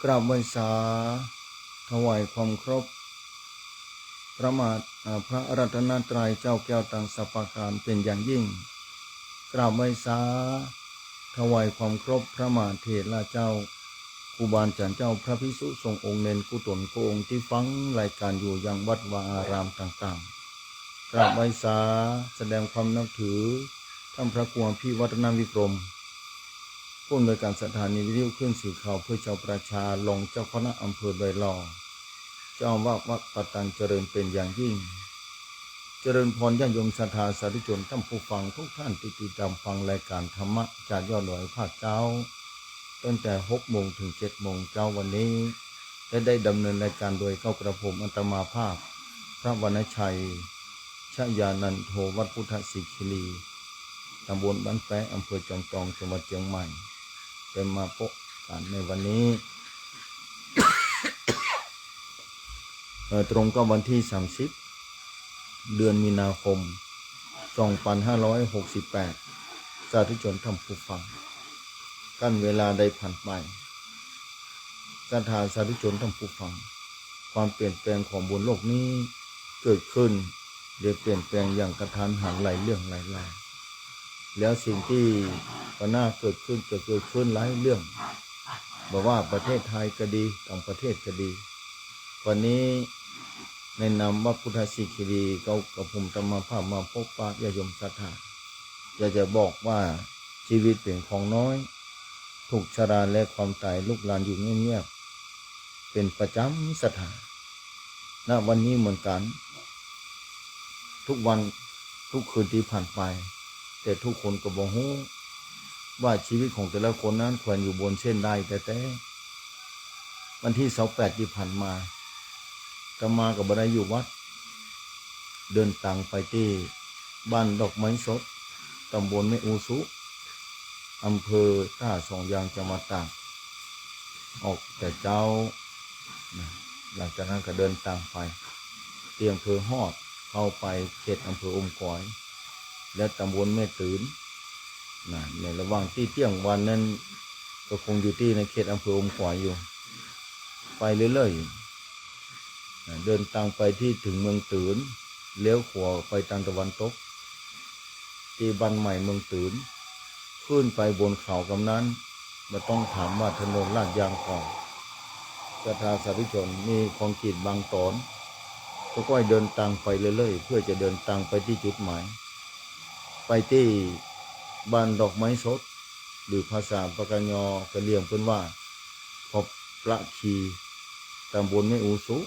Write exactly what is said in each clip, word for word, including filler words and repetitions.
กราบไหว้สา ถวายความเคารพ พระมา เอ่อ พระรัตนตรัยเจ้าแก้วตังสรรพการเป็นอย่างยิ่ง กราบไหว้สา ถวายความเคารพพระมหาเถระเจ้า ครูบาอาจารย์เจ้า พระภิกษุสงฆ์องค์เณรกู้ต๋นกู้องค์ตี้ฟังรายการอยู่ยังวัดวาอารามต่างๆ กราบไหว้สา แสดงความนับถือ ท่านพระครูอภิวัฒนวิกรม ผู้อำนวยการสถานีวิทยุคลื่นเสียงข่าวเพื่อชาวประชา รองเจ้าคณะอำเภอดอยหล่อ เจ้าอาวาสวัดป่าตันเจริญเป็นอย่างยิ่ง เจริญพรญาติโยมศรัทธาสาธุชนท่านผู้ฟังทุกท่านตี้ติดตามฟังรายการธรรมะจากยอดดอยภาคเจ๊า ตั้งแต่หกโมงถึงเจ็ดโมงเจ๊าวันนี้ และได้ดำเนินรายการโดยเก้ากระผมอาตมาภาพ พระวรรณชัย ชยานันโท วัดพุทธสิขิลี ตำบลบ้านแป๊ะ อำเภอจอมตอง จังหวัดเจียงใหม่ ได้มาพบกันในวันนี้ เอ่อ ตรงกับวันที่สามสิบ เดือนมีนาคม สองพันห้าร้อยหกสิบแปด สาธุชนท่านผู้ฟัง กั้นเวลาได้ผ่านไป ศรัทธาสาธุชนท่านผู้ฟัง ความเปลี่ยนแปลงของบนโลกนี้เกิดขึ้น ได้เปลี่ยนแปลงอย่างกระทันหันหลายเรื่องหลายราว แล้วสิ่งตี้บ่น่าเกิดขึ้นก็เกิดขึ้นหลายเรื่อง บ่ว่าประเทศไทยก็ดี ต่างประเทศก็ดี วันนี้ในนามวัดพุทธสิขิลี เก้ากระผมอาตมาภาพมาพบปะญาติโยมศรัทธา อยากจะบอกว่าชีวิตเป๋นของน้อย ทุกข์ชราและความต๋ายลุกลานอยู่เงียบๆ เป๋นประจ๋ำศรัทธา ณ วันนี้เหมือนกั๋น ทุกวันทุกคืนตี้ผ่านไป แต่ทุกคนก็บ่ฮู้ว่าชีวิตของแต่ละคนนั้นแขวนอยู่บนเส้นด้ายแต๊ๆ วันตี้ซาวแปดตี้ผ่านมา อาตมาก็บ่ได้อยู่วัด เดินตางไปตี้บ้านดอกไม้สด ตำบลแม่อูสุ อำเภอท่าสองยาง จังหวัดตาก ออกแต่เจ๊านะ หลังจากนั้นก็เดินตางไป เตียงเผลอฮอดเข้าไปเขตอำเภออมก๋อย และตำบลแม่ตื่นนะ ในระหว่างตี้เตี้ยงวันนั้น ก็คงอยู่ตี้ในเขตอำเภออมก๋อยอยู่ ไปเรื่อยๆ นะ เดินตางไปตี้เถิงเมืองตื่น เลี้ยวขวาไปตางตะวันตก ตี้บ้านใหม่เมืองตื่น ขึ้นไปบนเขากำนั้น บ่ต้องถามว่าถนนลาดยางก่อ ศรัทธาสาธุชน มีคอนกรีตบางต๋อน ก็ค่อยเดินตางไปเรื่อยๆ เพื่อจะเดินตางไปตี้จุดหมาย ไปตี้บ้านดอกไม้สด หรือภาษาปากกยอกะเหรี่ยงเปิ้นว่า ขอบประคี ตำบลแม่อูสุ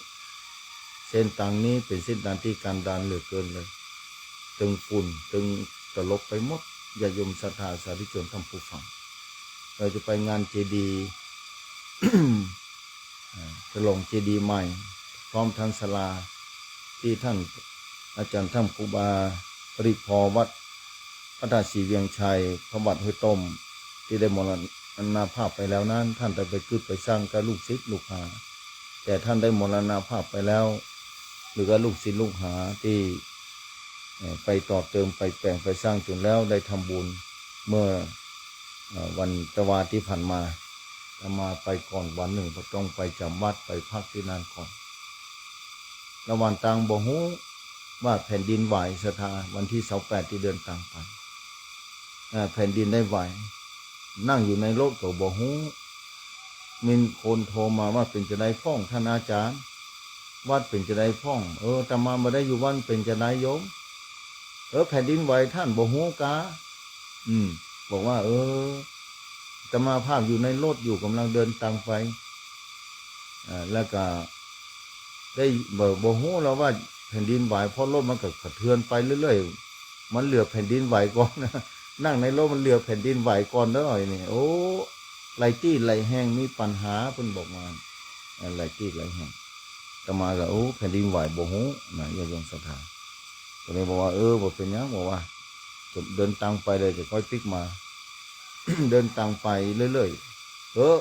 เส้นตางนี้เป๋นเส้นตางตี้กันดารเหลือเกินเลย ตึงฝุ่น ตึงตลบไปหมด ญาติโยมศรัทธาสาธุชนท่านผู้ฟัง เราจะไปงานเจดีย์ อ่า ฉลองเจดีย์ใหม่ พร้อมทั้งศาลา ตี้ท่านอาจารย์ถ้ำครูบาปริพอวัดพระธาตุศรีเวียงชัย พระบาทห้วยต้ม ตี้ได้มรณภาพไปแล้วนั้น ท่านได้ไปกึ๊ดไปสร้างกับลูกศิษย์ลูกหา แต่ท่านได้มรณภาพไปแล้ว เหลือลูกศิษย์ลูกหาตี้ เอ่อ ไปต่อเติม ไปแป๋ง ไปสร้างจ๋นแล้วได้ทำบุญ เมื่อ เอ่อ วันตะวาตี้ผ่านมา อาตมาไปก่อนวันนึ่ง เพราะต้องไปจ๋ำวัด ไปพักตี้นั่นก่อน ระหว่างตางบ่ฮู้ว่าแผ่นดินไหว ศรัทธา วันตี้ซาวแปดตี้เดินตางไป เอ่อ แผ่นดินได้ไหว นั่งอยู่ในรถก็บ่ฮู้ มีคนโทรมาว่า เป๋นจาใดพ่อง ท่านอาจารย์ วัดเป๋นจาใดพ่อง เออ อาตมาบ่ได้อยู่วัด เป๋นจาใดโยม เออ แผ่นดินไหว ท่านบ่ฮู้กา อืม บอกว่า เออ อาตมาภาพอยู่ในรถอยู่ ก่ำลังเดินตางไป อ่า แล้วก็ได้ บ่ บ่ฮู้แล้วว่าแผ่นดินไหว เพราะรถมันก็สะเทือนไปเรื่อยๆ มันเหลือแผ่นดินไหวก่อน นั่งในรถมันเหลือแผ่นดินไหวก่อนเด้อ ไอ้นี่ โอ้ หลายตี้หลายแห่งมีปัญหา เปิ้นบอกมา เอ่อ หลายตี้หลายแห่ง อาตมาก็ โอ้ แผ่นดินไหวบ่ฮู้นะ ญาติโยมศรัทธา ก็เลยบอกว่า เออ บ่เป๋นหยัง บอกว่า เดินตางไปเลย จะค่อยปิ๊กมา เดินตางไปเรื่อยๆ เออ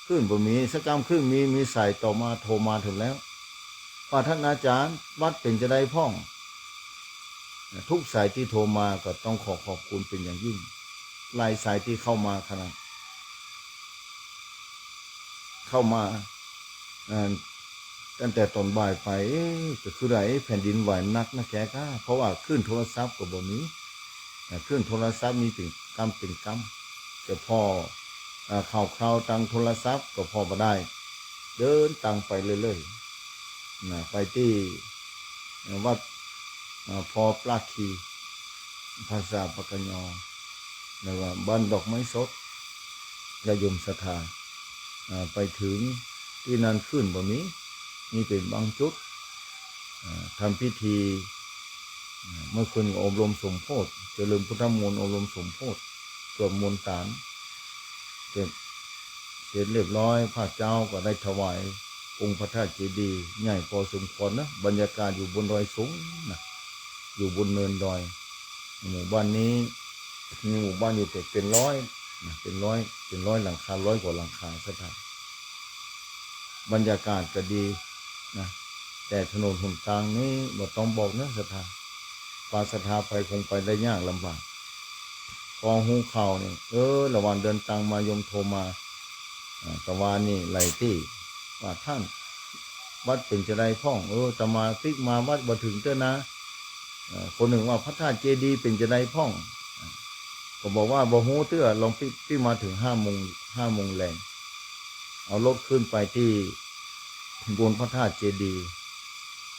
คลื่นบ่มี สักกำคลื่นมี มีสายต่อมา โทรมาถึงแล้ว ว่า ท่านอาจารย์ วัดเป๋นจาใดพ่อง ทุกสายตี้โทรมาก็ต้องขอขอบคุณเป๋นอย่างยิ่ง หลายสายตี้เข้ามาขนาด เข้ามา อ่า ตั้งแต่ต๋อนบ่ายไป เอ๊ะ ก็คือได๋แผ่นดินไหวหนักนะแกก้า เพราะว่าคลื่นโทรศัพท์ก็บ่มี อ่า คลื่นโทรศัพท์มีเป๋นก้ำเป๋นก้ำ จะผ่อ อ่า ข่าวคราวตางโทรศัพท์ก็ผ่อบ่ได้ เดินตางไปเรื่อยๆ นะ ไปตี้ วัด อ่า ปอปลาคี ภาษาปากกยอ เรียกว่าบ้านดอกไม้สด ญาติโยมศรัทธา อ่า ไปเถิงตี้นั้นคลื่นบ่มี มีเป๋นบางจุด อ่า ทำพิธี อ่า เมื่อคืนก็อบรมสมโภช เจริญพุทธมนต์อบรมสมโภช สวดมนต์ต๋าม เสร็จ เสร็จเรียบร้อย พระเจ๊าก็ได้ถวายองค์พระธาตุเจดีย์ใหญ่พอสมควรนะ บรรยากาศอยู่บนดอยสูงนะ อยู่บนเนินดอย หมู่บ้านนี้ มีหมู่บ้านอยู่เป๋น เป๋นร้อยนะ เป๋นร้อย เป๋นร้อยหลังคา ร้อยกว่าหลังคาศรัทธา บรรยากาศก็ดีนะ แต่ถนนหนตางนี้บ่ต้องบอกนะศรัทธา ปาศรัทธาไปคงไปได้ยากลำบาก พอฮู้ข่าวนี่ เออ ละวันเดินตางมาโยมโทรมา อ่า ตะวานี่หลายตี้ ว่าต้าน วัดเป๋นจาใดพ่อง เออ อาตมาปิ๊กมาวัดบ่เถิงเตื้อนะ เอ่อ คนนึ่งว่าพระธาตุเจดีย์เป๋นจาใดพ่อง อ่า ก็บอกว่าบ่ฮู้เตื้อ ลองปิ๊ก ปิ๊กมาเถิงห้าโมง ห้าโมงแลง เอารถขึ้นไปตี้บนพระธาตุเจดีย์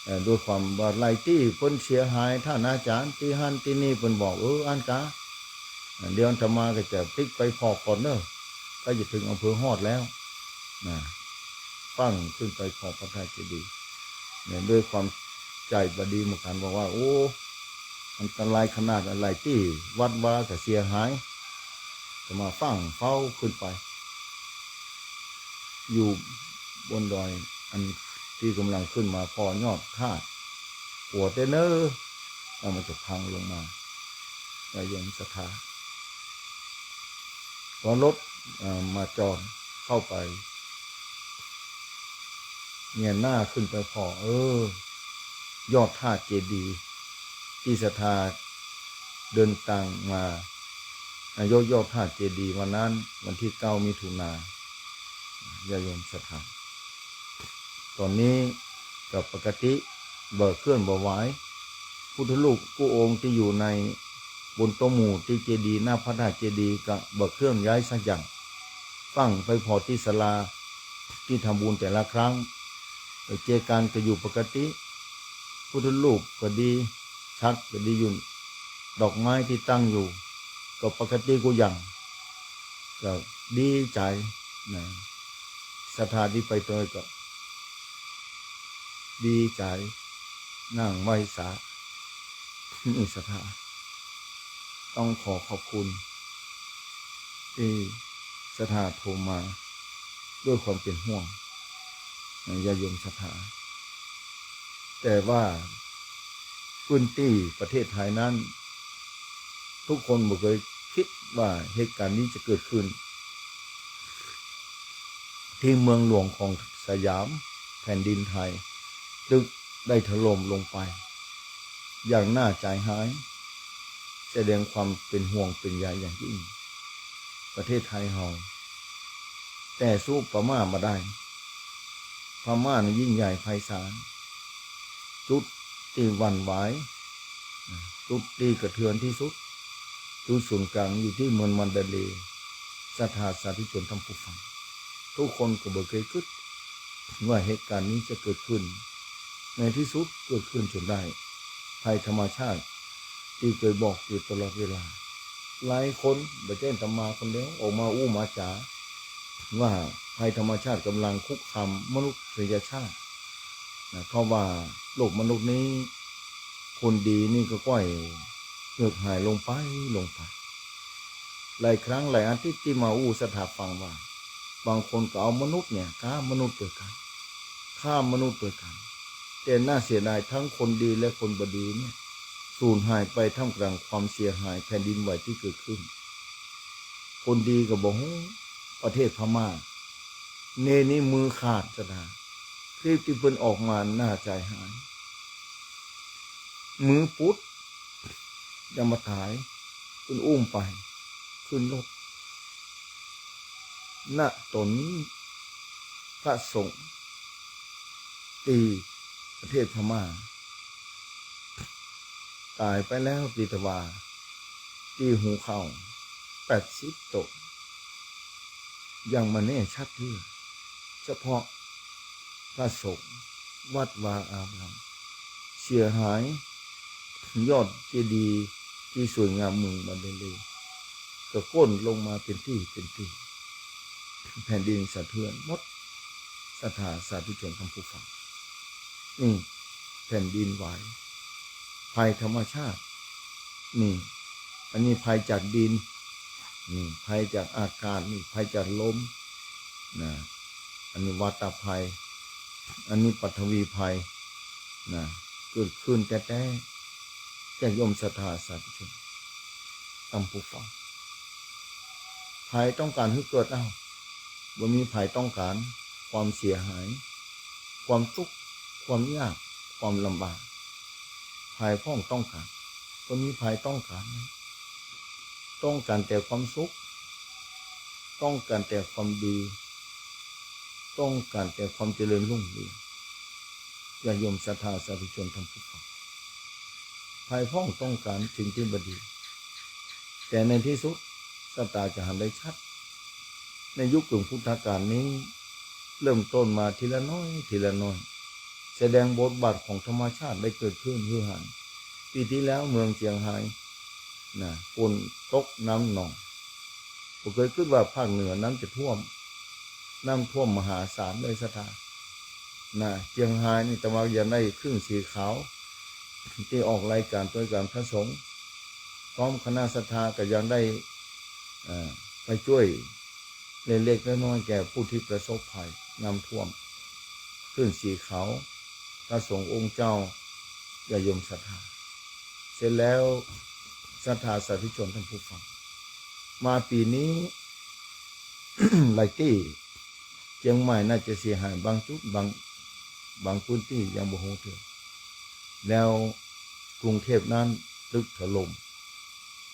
เอ่อ ด้วยความว่าหลายตี้เปิ้นเสียหาย ต้านอาจ๋ารย์ ตี้หั้นตี้นี่ เปิ้นบอก เออ อั้นกา เดี๋ยวอาตมาก็จะปิ๊กไปผ่อก่อนเน่อ ใก้จะเถิงอำเภอฮอดแล้วนะ ฟั่งขึ้นไปผ่อพระธาตุเจดีย์เนี่ย ด้วยความใจ๋บ่ดีเหมือนกั๋น บอกว่า โอ้ อันตรายขนาด หลายตี้ วัดวาก็เสียหาย อาตมาฟั่งเฝ้าขึ้นไป อยู่บนดอย อันตี้ก่ำลังขึ้นมาผ่อยอดธาตุ กั๋วเต๊อะเน่อ ว่ามันจะพังลงมา ญาติโยมศรัทธา พอรถ เอ่อ มาจอดเข้าไป เงยหน้าขึ้นไปผ่อ เออ ยอดธาตุเจดีย์ ตี้ศรัทธาเดินตางมา อ่ะ ยกยอดธาตุเจดีย์วันนั้น วันตี้เก้ามิถุนา ญาติโยมศรัทธา ต๋อนนี้ก็ปกติ บ่เคลื่อนบ่ไหว พุทธรูปกู้องค์ตี้อยู่ในบนโต๊ะหมู่ตี้เจดีย์หน้าพระธาตุเจดีย์ก็บ่เคลื่อนย้ายสักอย่าง ฟั่งไปผ่อตี้ศาลาตี้ทำบุญแต่ละครั้ง เอ่อ เจดีย์ก็อยู่ปกติ พุทธรูปก็ดี ฉัตรก็ดีอยู่ ดอกไม้ตี้ตั้งอยู่ ก็ปกติกู้อย่าง ก็ดีใจ๋นะ ศรัทธาตี้ไปตวยก็ดีใจ๋ นั่งไหว้สา นี่ศรัทธา ต้องขอขอบคุณตี้ศรัทธาโทรมาด้วยความเป๋นห่วงนะ ญาติโยมศรัทธา แต่ว่าพื้นตี้ประเทศไทยนั้น ทุกคนบ่เคยกึ๊ดว่าเหตุก๋ารณ์นี้จะเกิดขึ้น ตี้เมืองหลวงของสยามแผ่นดินไทย ตึกได้ถล่มลงไป อย่างน่าใจ๋หาย แสดงความเป๋นห่วงเป๋นใยอย่างยิ่ง ประเทศไทยเฮา แต่สู้พม่าบ่ได้ พม่านี่ยิ่งใหญ่ไพศาล จุดตี้หวั่นไหว จุดตี้กระเทือนตี้สุด จุดศูนย์ก๋างอยู่ตี้เมืองมันดาเลย์ ศรัทธาสาธุชนท่านผู้ฟัง ทุกคนก็บ่เคยกึ๊ดว่าเหตุก๋ารณ์นี้จะเกิดขึ้น ในตี้สุดเกิดขึ้นจ๋นได้ ภัยธรรมชาติตี้เคยบอกอยู่ตลอดเวลา หลายคน บ่ใจ้อาตมาคนเดียว ออกมาอู้มาจ๋า ว่าภัยธรรมชาติก่ำลังคุกคามมนุษยชาตินะ เพราะว่าโลกมนุษย์นี้ คนดีนี่ก็ก้อยเหือดหายลงไป ลงไป หลายครั้งหลายอาทิตย์ตี้มาอู้ศรัทธาฟังว่า บางคนก็เอามนุษย์เนี่ย ก๊ามนุษย์ตวยกั๋น ฆ่ามนุษย์ตวยกั๋น แต่น่าเสียดายทั้งคนดีและคนบ่ดีเนี่ย สูญหายไปท่ามกลางความเสียหายแผ่นดินไหวตี้เกิดขึ้น คนดีก็บ่ฮู้ ประเทศพม่า เนรนี่มือขาดศรัทธา คลิปตี้เปิ้นออกมาน่าใจ๋หาย มือปุด ยังบ่ต๋าย เปิ้นอุ้มไป ขึ้นรถ ณ ต๋อนนี้ พระสงฆ์ตี้ประเทศพม่า ต๋ายไปแล้วตี้ตะวา ตี้ฮูเข่า แปดสิบโต ยังบ่แน่ชัดเตื้อ เฉพาะพระสงฆ์วัดวาอาราม เสียหาย ยอดเจดีย์ตี้สวยงามเมืองบ่าเดเล ก็โค่นลงมาเป๋นตี้เป๋นตี้ แผ่นดินสะเทือนหมด ศรัทธาสาธุชนท่านผู้ฟัง นี่แผ่นดินไหว ภัยธรรมชาติ นี่ อันนี้ภัยจากดิน นี่ภัยจากอากาศ นี่ภัยจากลม นะ อันนี้วาตภัย อันนี้ปฐวีภัย นะ เกิดขึ้นแต๊ๆ ญาติโยมศรัทธาสาธุชน ท่านผู้ฟัง ใผต้องก๋านหื้อเกิดเล่า บ่มีใผต้องก๋านความเสียหาย ความตุ๊กข์ ความยาก ความลำบาก ใผพ่องต้องก๋าน บ่มีใผต้องก๋าน ต้องก๋านแต่ความสุข ต้องก๋านแต่ความดี ต้องก๋านแต่ความเจริญรุ่งเรือง ญาติโยมศรัทธาสาธุชนท่านผู้ฟัง ใผพ่องต้องก๋านสิ่งตี้บ่ดี แต่ในตี้สุด ศรัทธาจะหันได้ชัด ในยุคกึ่งพุทธกาลนี้ เริ่มต้นมาทีละน้อย ทีละน้อย แสดงบทบาทของธรรมชาติได้เกิดขึ้นหื้อหัน ปี๋ตี้แล้วเมืองเจียงฮาย นะ ฝนตกน้ำหนอง บ่เกยกึ๊ดว่าภาคเหนือน้ำจะท่วม น้ำท่วมมหาศาลเลยศรัทธา นะ เจียงฮายนี่อาตมายังได้เครื่องสีขาว ตี้ออกรายก๋านตวยก๋านพระสงฆ์ พร้อมคณะศรัทธาก็ยังได้ เอ่อ ไปจ้วยเล็กๆ น้อยๆ แก่ผู้ตี้ประสบภัยน้ำท่วม เครื่องสีขาว พระสงฆ์องค์เจ้า ญาติโยมศรัทธา เสร็จแล้วศรัทธาสาธุชนท่านผู้ฟัง มาปี๋นี้ หลายตี้ เจียงใหม่น่าจะเสียหายบางจุด บาง บางพื้นตี้ยังบ่ฮู้เตื้อ แล้วกรุงเทพฯนั้นตึกถล่ม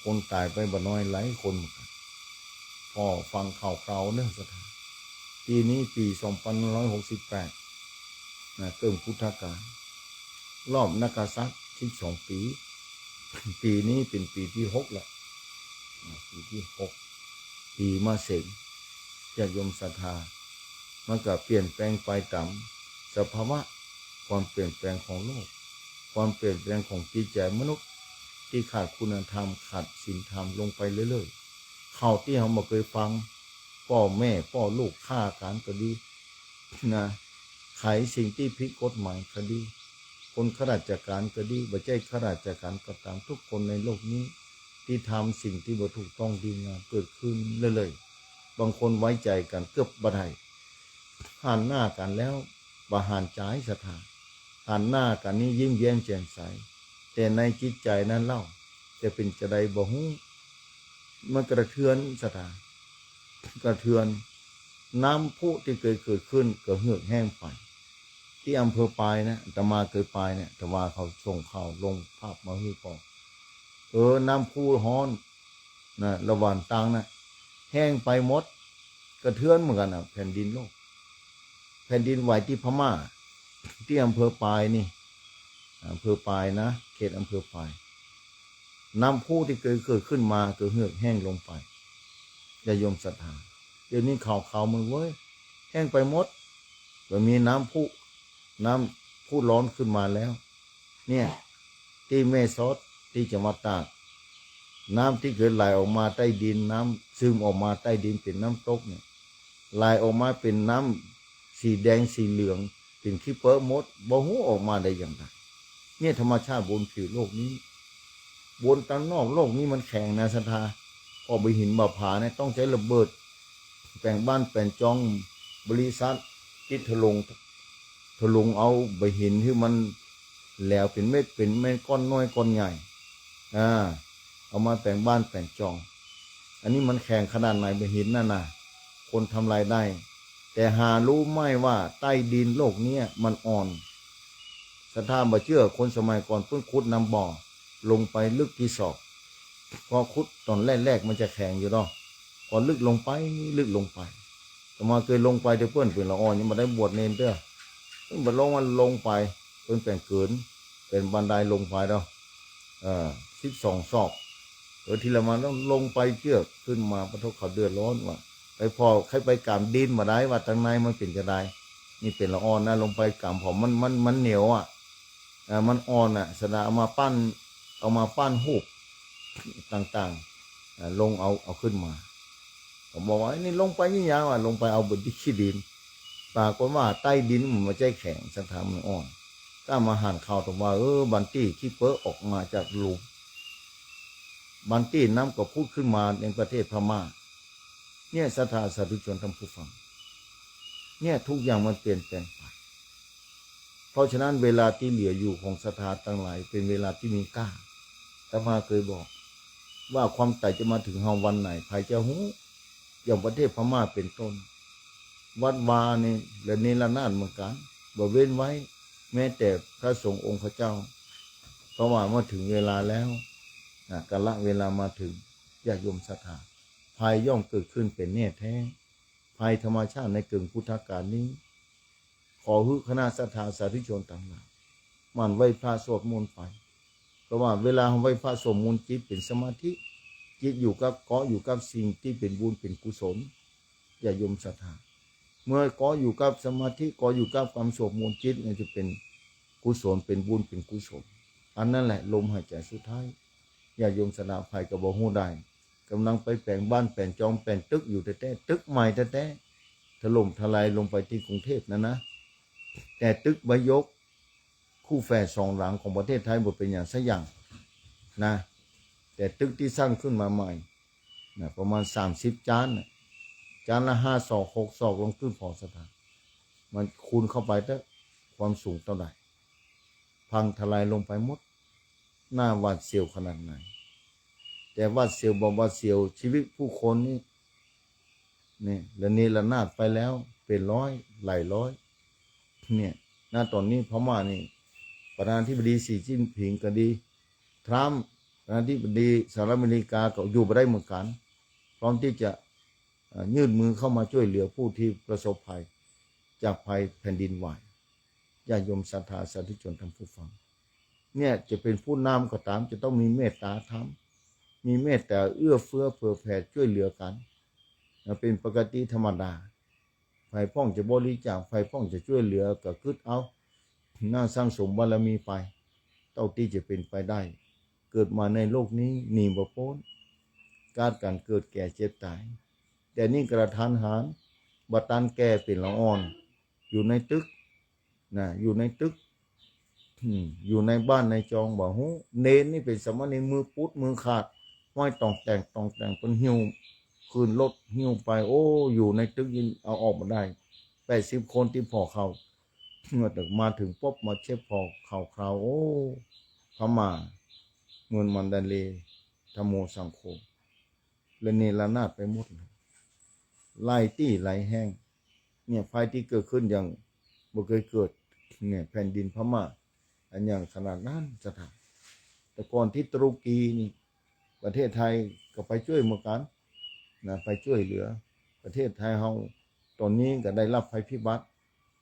คนต๋ายไปบ่น้อยหลายคนเหมือนกั๋น ผ่อฟังข่าวคราวเนาะศรัทธา ปี๋นี้ปี๋สองพันห้าร้อยหกสิบแปด นะ เริ่มพุทธกาล รอบนักกษัตริย์สิบสองปี๋ ปี๋นี้เป๋นปี๋ตี้หกแล้ว อ่า ปี๋ตี้หก ปี๋มะเสง ญาติโยมศรัทธา มันก็เปลี่ยนแปลงไปต๋ามสภาวะความเปลี่ยนแปลงของโลก ความเปลี่ยนแปลงของจิตใจ๋มนุษย์ ตี้ขาดคุณธรรม ขาดศีลธรรมลงไปเรื่อยๆ ข่าวตี้เฮาบ่เกยฟัง ป้อแม่ป้อลูกฆ่ากั๋นก็ดี นะ ขายสิ่งตี้ผิดกฎหมายก็ดี คนข้าราชก๋านก็ดี บ่ใจ้ข้าราชก๋านก็ต๋าม ทุกคนในโลกนี้ ตี้ทำสิ่งตี้บ่ถูกต้องดีงามเกิดขึ้นเรื่อยๆ บางคนไว้ใจ๋กั๋นเกือบบ่ได้ หันหน้ากั๋นแล้วบ่หันจ๋ายศรัทธา หันหน้ากั๋นนี่ยิ้มแย้มแจ่มใส แต่ในจิตใจ๋นั้นเล่า จะเป๋นจาใดบ่ฮู้ มันกระเทือนศรัทธา กระเทือน น้ำพุตี้เกยเกิดขึ้นก็เหือดแห้งไป ตี้อำเภอปายนะ อาตมาเกยไปเนี่ย แต่ว่าเขาส่งข่าวลงภาพมาหื้อก่อ เออ น้ำพุฮ้อนนะ ระหว่างตังนะ แห้งไปหมด กระเทือนเหมือนกั๋นนะ แผ่นดินโลก แผ่นดินไหวตี้พม่า ตี้อำเภอปายนี่ อำเภอปายนะ เขตอำเภอปาย น้ำพุตี้เกยเกิดขึ้นมาก็เหือดแห้งลงไป ญาติโยมศรัทธา เดี๋ยวนี้ข่าวๆ มันเว้ย แห้งไปหมด บ่มีน้ำพุ น้ำพุฮ้อนขึ้นมาแล้ว เนี่ย ตี้แม่สอด ตี้จังหวัดตาก น้ำตี้เกยไหลออกมาใต้ดิน น้ำซึมออกมาใต้ดินเป๋นน้ำตกเนี่ย ไหลออกมาเป๋นน้ำสีแดงสีเหลือง เป๋นขี้เปิ๊ะหมด บ่ฮู้ออกมาได้อย่างใด เนี่ยธรรมชาติบนผิวโลกนี้ บนตังนอกโลกนี้มันแข็งนะศรัทธา พอบ่าหินบ่าผาเนี่ยต้องใจ๊ระเบิด แป๋งบ้านแป๋งจอง บริษัทตี้ถล่ม ถล่มเอาบ่าหินตี้มันแหลวเป๋นเม็ดเป๋นเม็ด ก้อนน้อยก้อนใหญ่ อ่า เอามาแป๋งบ้านแป๋งจอง อันนี้มันแข็งขนาดไหนบ่าหินนั่นน่ะ คนทำลายได้ แต่หารู้ไหมว่าใต้ดินโลกเนี้ยมันอ่อน ศรัทธาบ่เจื้อ คนสมัยก่อนเปิ้นขุดนำบ่อ ลงไปลึกตี้ศอก พอขุดต๋อนแรกๆ มันจะแข็งอยู่เนาะ พอลึกลงไป ลึกลงไป พ อาตมาเกยลงไปเตื้อ เปิ้นเป๋นละอ่อน ยังบ่ได้บวชเณรเตื้อ เปิ้นบ่ลง ว่าลงไป เปิ้นแป๋งเกิน เป๋นบันไดลงไปแล้ว เออ สิบสองศอก เออ ทีละมาต้องลงไปเจื้อ ขึ้นมา ปะโถ เขาเดือดฮ้อนว่า ไปผ่อ ใค่ไปก๋ามดินบ่ได้ ว่าตังในมันเป๋นจาใด นี่เป๋นละอ่อนนะ ลงไปก๋ามผ่อ มัน มัน มันเหนียวอะ เออ มันอ่อนอะ สะดาเอามาปั้น เอามาปั้นฮูปต่างๆ เออ ลงเอา เอาขึ้นมา ก็บอกว่า "นี่ลงไปนี่หยังวะ" ลงไปเอาบนตี้ขี้ดิน ปรากฏว่าใต้ดินมันบ่ใจ้แข็ง ศรัทธามันอ่อน ก็มาหันข่าวตรงว่า เออ บันตี้ขี้เป๊อะออกมาจากหลุม บันตี้น้ำก็ผุดขึ้นมาในประเทศพม่า เนี่ย ศรัทธาสาธุชนท่านผู้ฟัง เนี่ย ทุกอย่างมันเปลี่ยนแปลงไป เพราะฉะนั้นเวลาตี้เหลืออยู่ของศรัทธาตังหลาย เป๋นเวลาตี้มีก้า อาตมาเกยบอกว่าความต๋ายจะมาเถิงเฮาวันไหน ใผจะฮู้ อย่างประเทศพม่าเป๋นต้น วัดวานี่ระเนระนาดเหมือนกั๋น บ่เว้นไว้ แม้แต่พระสงฆ์องค์ข้าเจ้า เพราะว่าเมื่อเถิงเวลาแล้ว นะ กาลเวลามาเถิง ญาติโยมศรัทธา ภัยย่อมเกิดขึ้นเป๋นแน่แต๊ ภัยธรรมชาติในเกิ่งพุทธกาลนี้ ขอหื้อคณะศรัทธาสาธุชนตังหลาย หมั่นไหว้พระสวดมนต์ไป เพราะว่าเวลาเฮาไหว้พระสวดมนต์ จิตเป๋นสมาธิ จิตอยู่กับ เกาะอยู่กับสิ่งตี้เป๋นบุญเป๋นกุศล ญาติโยมศรัทธา เมื่อเกาะอยู่กับสมาธิ เกาะอยู่กับกำสวดมนต์ จิตมันจะเป๋นกุศล เป๋นบุญเป๋นกุศล อันนั้นแหละลมหายใจ๋สุดท้าย ญาติโยมศรัทธา ใผก็บ่ฮู้ได้ ก่ำลังไปแป๋งบ้านแป๋งจองแป๋งตึกอยู่แต๊ๆ ตึกใหม่แต๊ๆ ถล่มทลายลงไปตี้กรุงเทพฯนั้นนะ แต่ตึกใบหยก คู่แฝดสองหลังของประเทศไทยบ่เป๋นหยังสักอย่างนะ แต่ตึกตี้สร้างขึ้นมาใหม่นะ ประมาณสามสิบจ๊านน่ะ จ๊านละห้าศอก หกศอก ลองกึ๊ดผ่อศรัทธา มันคูณเข้าไปเต๊อะ ความสูงเต้าใด พังทลายลงไปหมด น่าหวาดเสียวขนาดไหน แต่หวาดเสียวบ่หวาดเสียว ชีวิตผู้คนนี่ นี่ ระเนระนาดไปแล้วเป๋นร้อย หลายร้อย เนี่ย ณ ต๋อนนี้พม่านี่ ประธานาธิบดีสีจิ้นผิงก็ดี ทรัมป์ ประธานาธิบดีสหรัฐอเมริกาก็อยู่บ่ได้เหมือนกั๋น พร้อมตี้จะ เอ่อ ยื่นมือเข้ามาจ้วยเหลือผู้ตี้ประสบภัยจากภัยแผ่นดินไหว ญาติโยมศรัทธาสาธุชนท่านผู้ฟัง เนี่ย จะเป๋นผู้นำก็ต๋าม จะต้องมีเมตต๋าธรรม มีเมตต๋าเอื้อเฟื้อเผื่อแผ่จ้วยเหลือกั๋น นะ เป๋นปกติธรรมดา ใผพ่องจะบริจาค ใผพ่องจะจ้วยเหลือก็กึ๊ดเอา หน้าสั่งสมบารมีไป เต้าตี้จะเป๋นไปได้ เกิดมาในโลกนี้หนีบ่ป๊น ก๊าดก๋านเกิดแก่เจ็บต๋าย แต่นี่กระทันหัน บ่ตันแก่เป๋นละอ่อน อยู่ในตึก นะ อยู่ในตึก อืม อยู่ในบ้านในจองบ่ฮู้ เณรนี่เป๋นสามเณรมือปุดมือขาด ห้อยต่องแต่งต่องแต่ง เปิ้นหิ้วขึ้นรถหิ้วไป โอ้ อยู่ในตึกยังเอาออกบ่ได้ แปดสิบคนตี้ผ่อเข่า เมื่อมาเถิงปุ๊บมาเช็ดผ่อเข่าคราว โอ้ พม่า เมืองมันดาเลย์ ธัมโมสังโฆ ระเนระนาดไปหมดเลย หลายตี้หลายแห่ง เนี่ย ภัยตี้เกิดขึ้นอย่างบ่เกยเกิด เนี่ย แผ่นดินพม่า อันอย่างขนาดนั้นศรัทธา แต่ก่อนตี้ตุรกีนี่ ประเทศไทยก็ไปจ้วยเหมือนกั๋น นะ ไปจ้วยเหลือ ประเทศไทยเฮา ต๋อนนี้ก็ได้รับภัยพิบัติ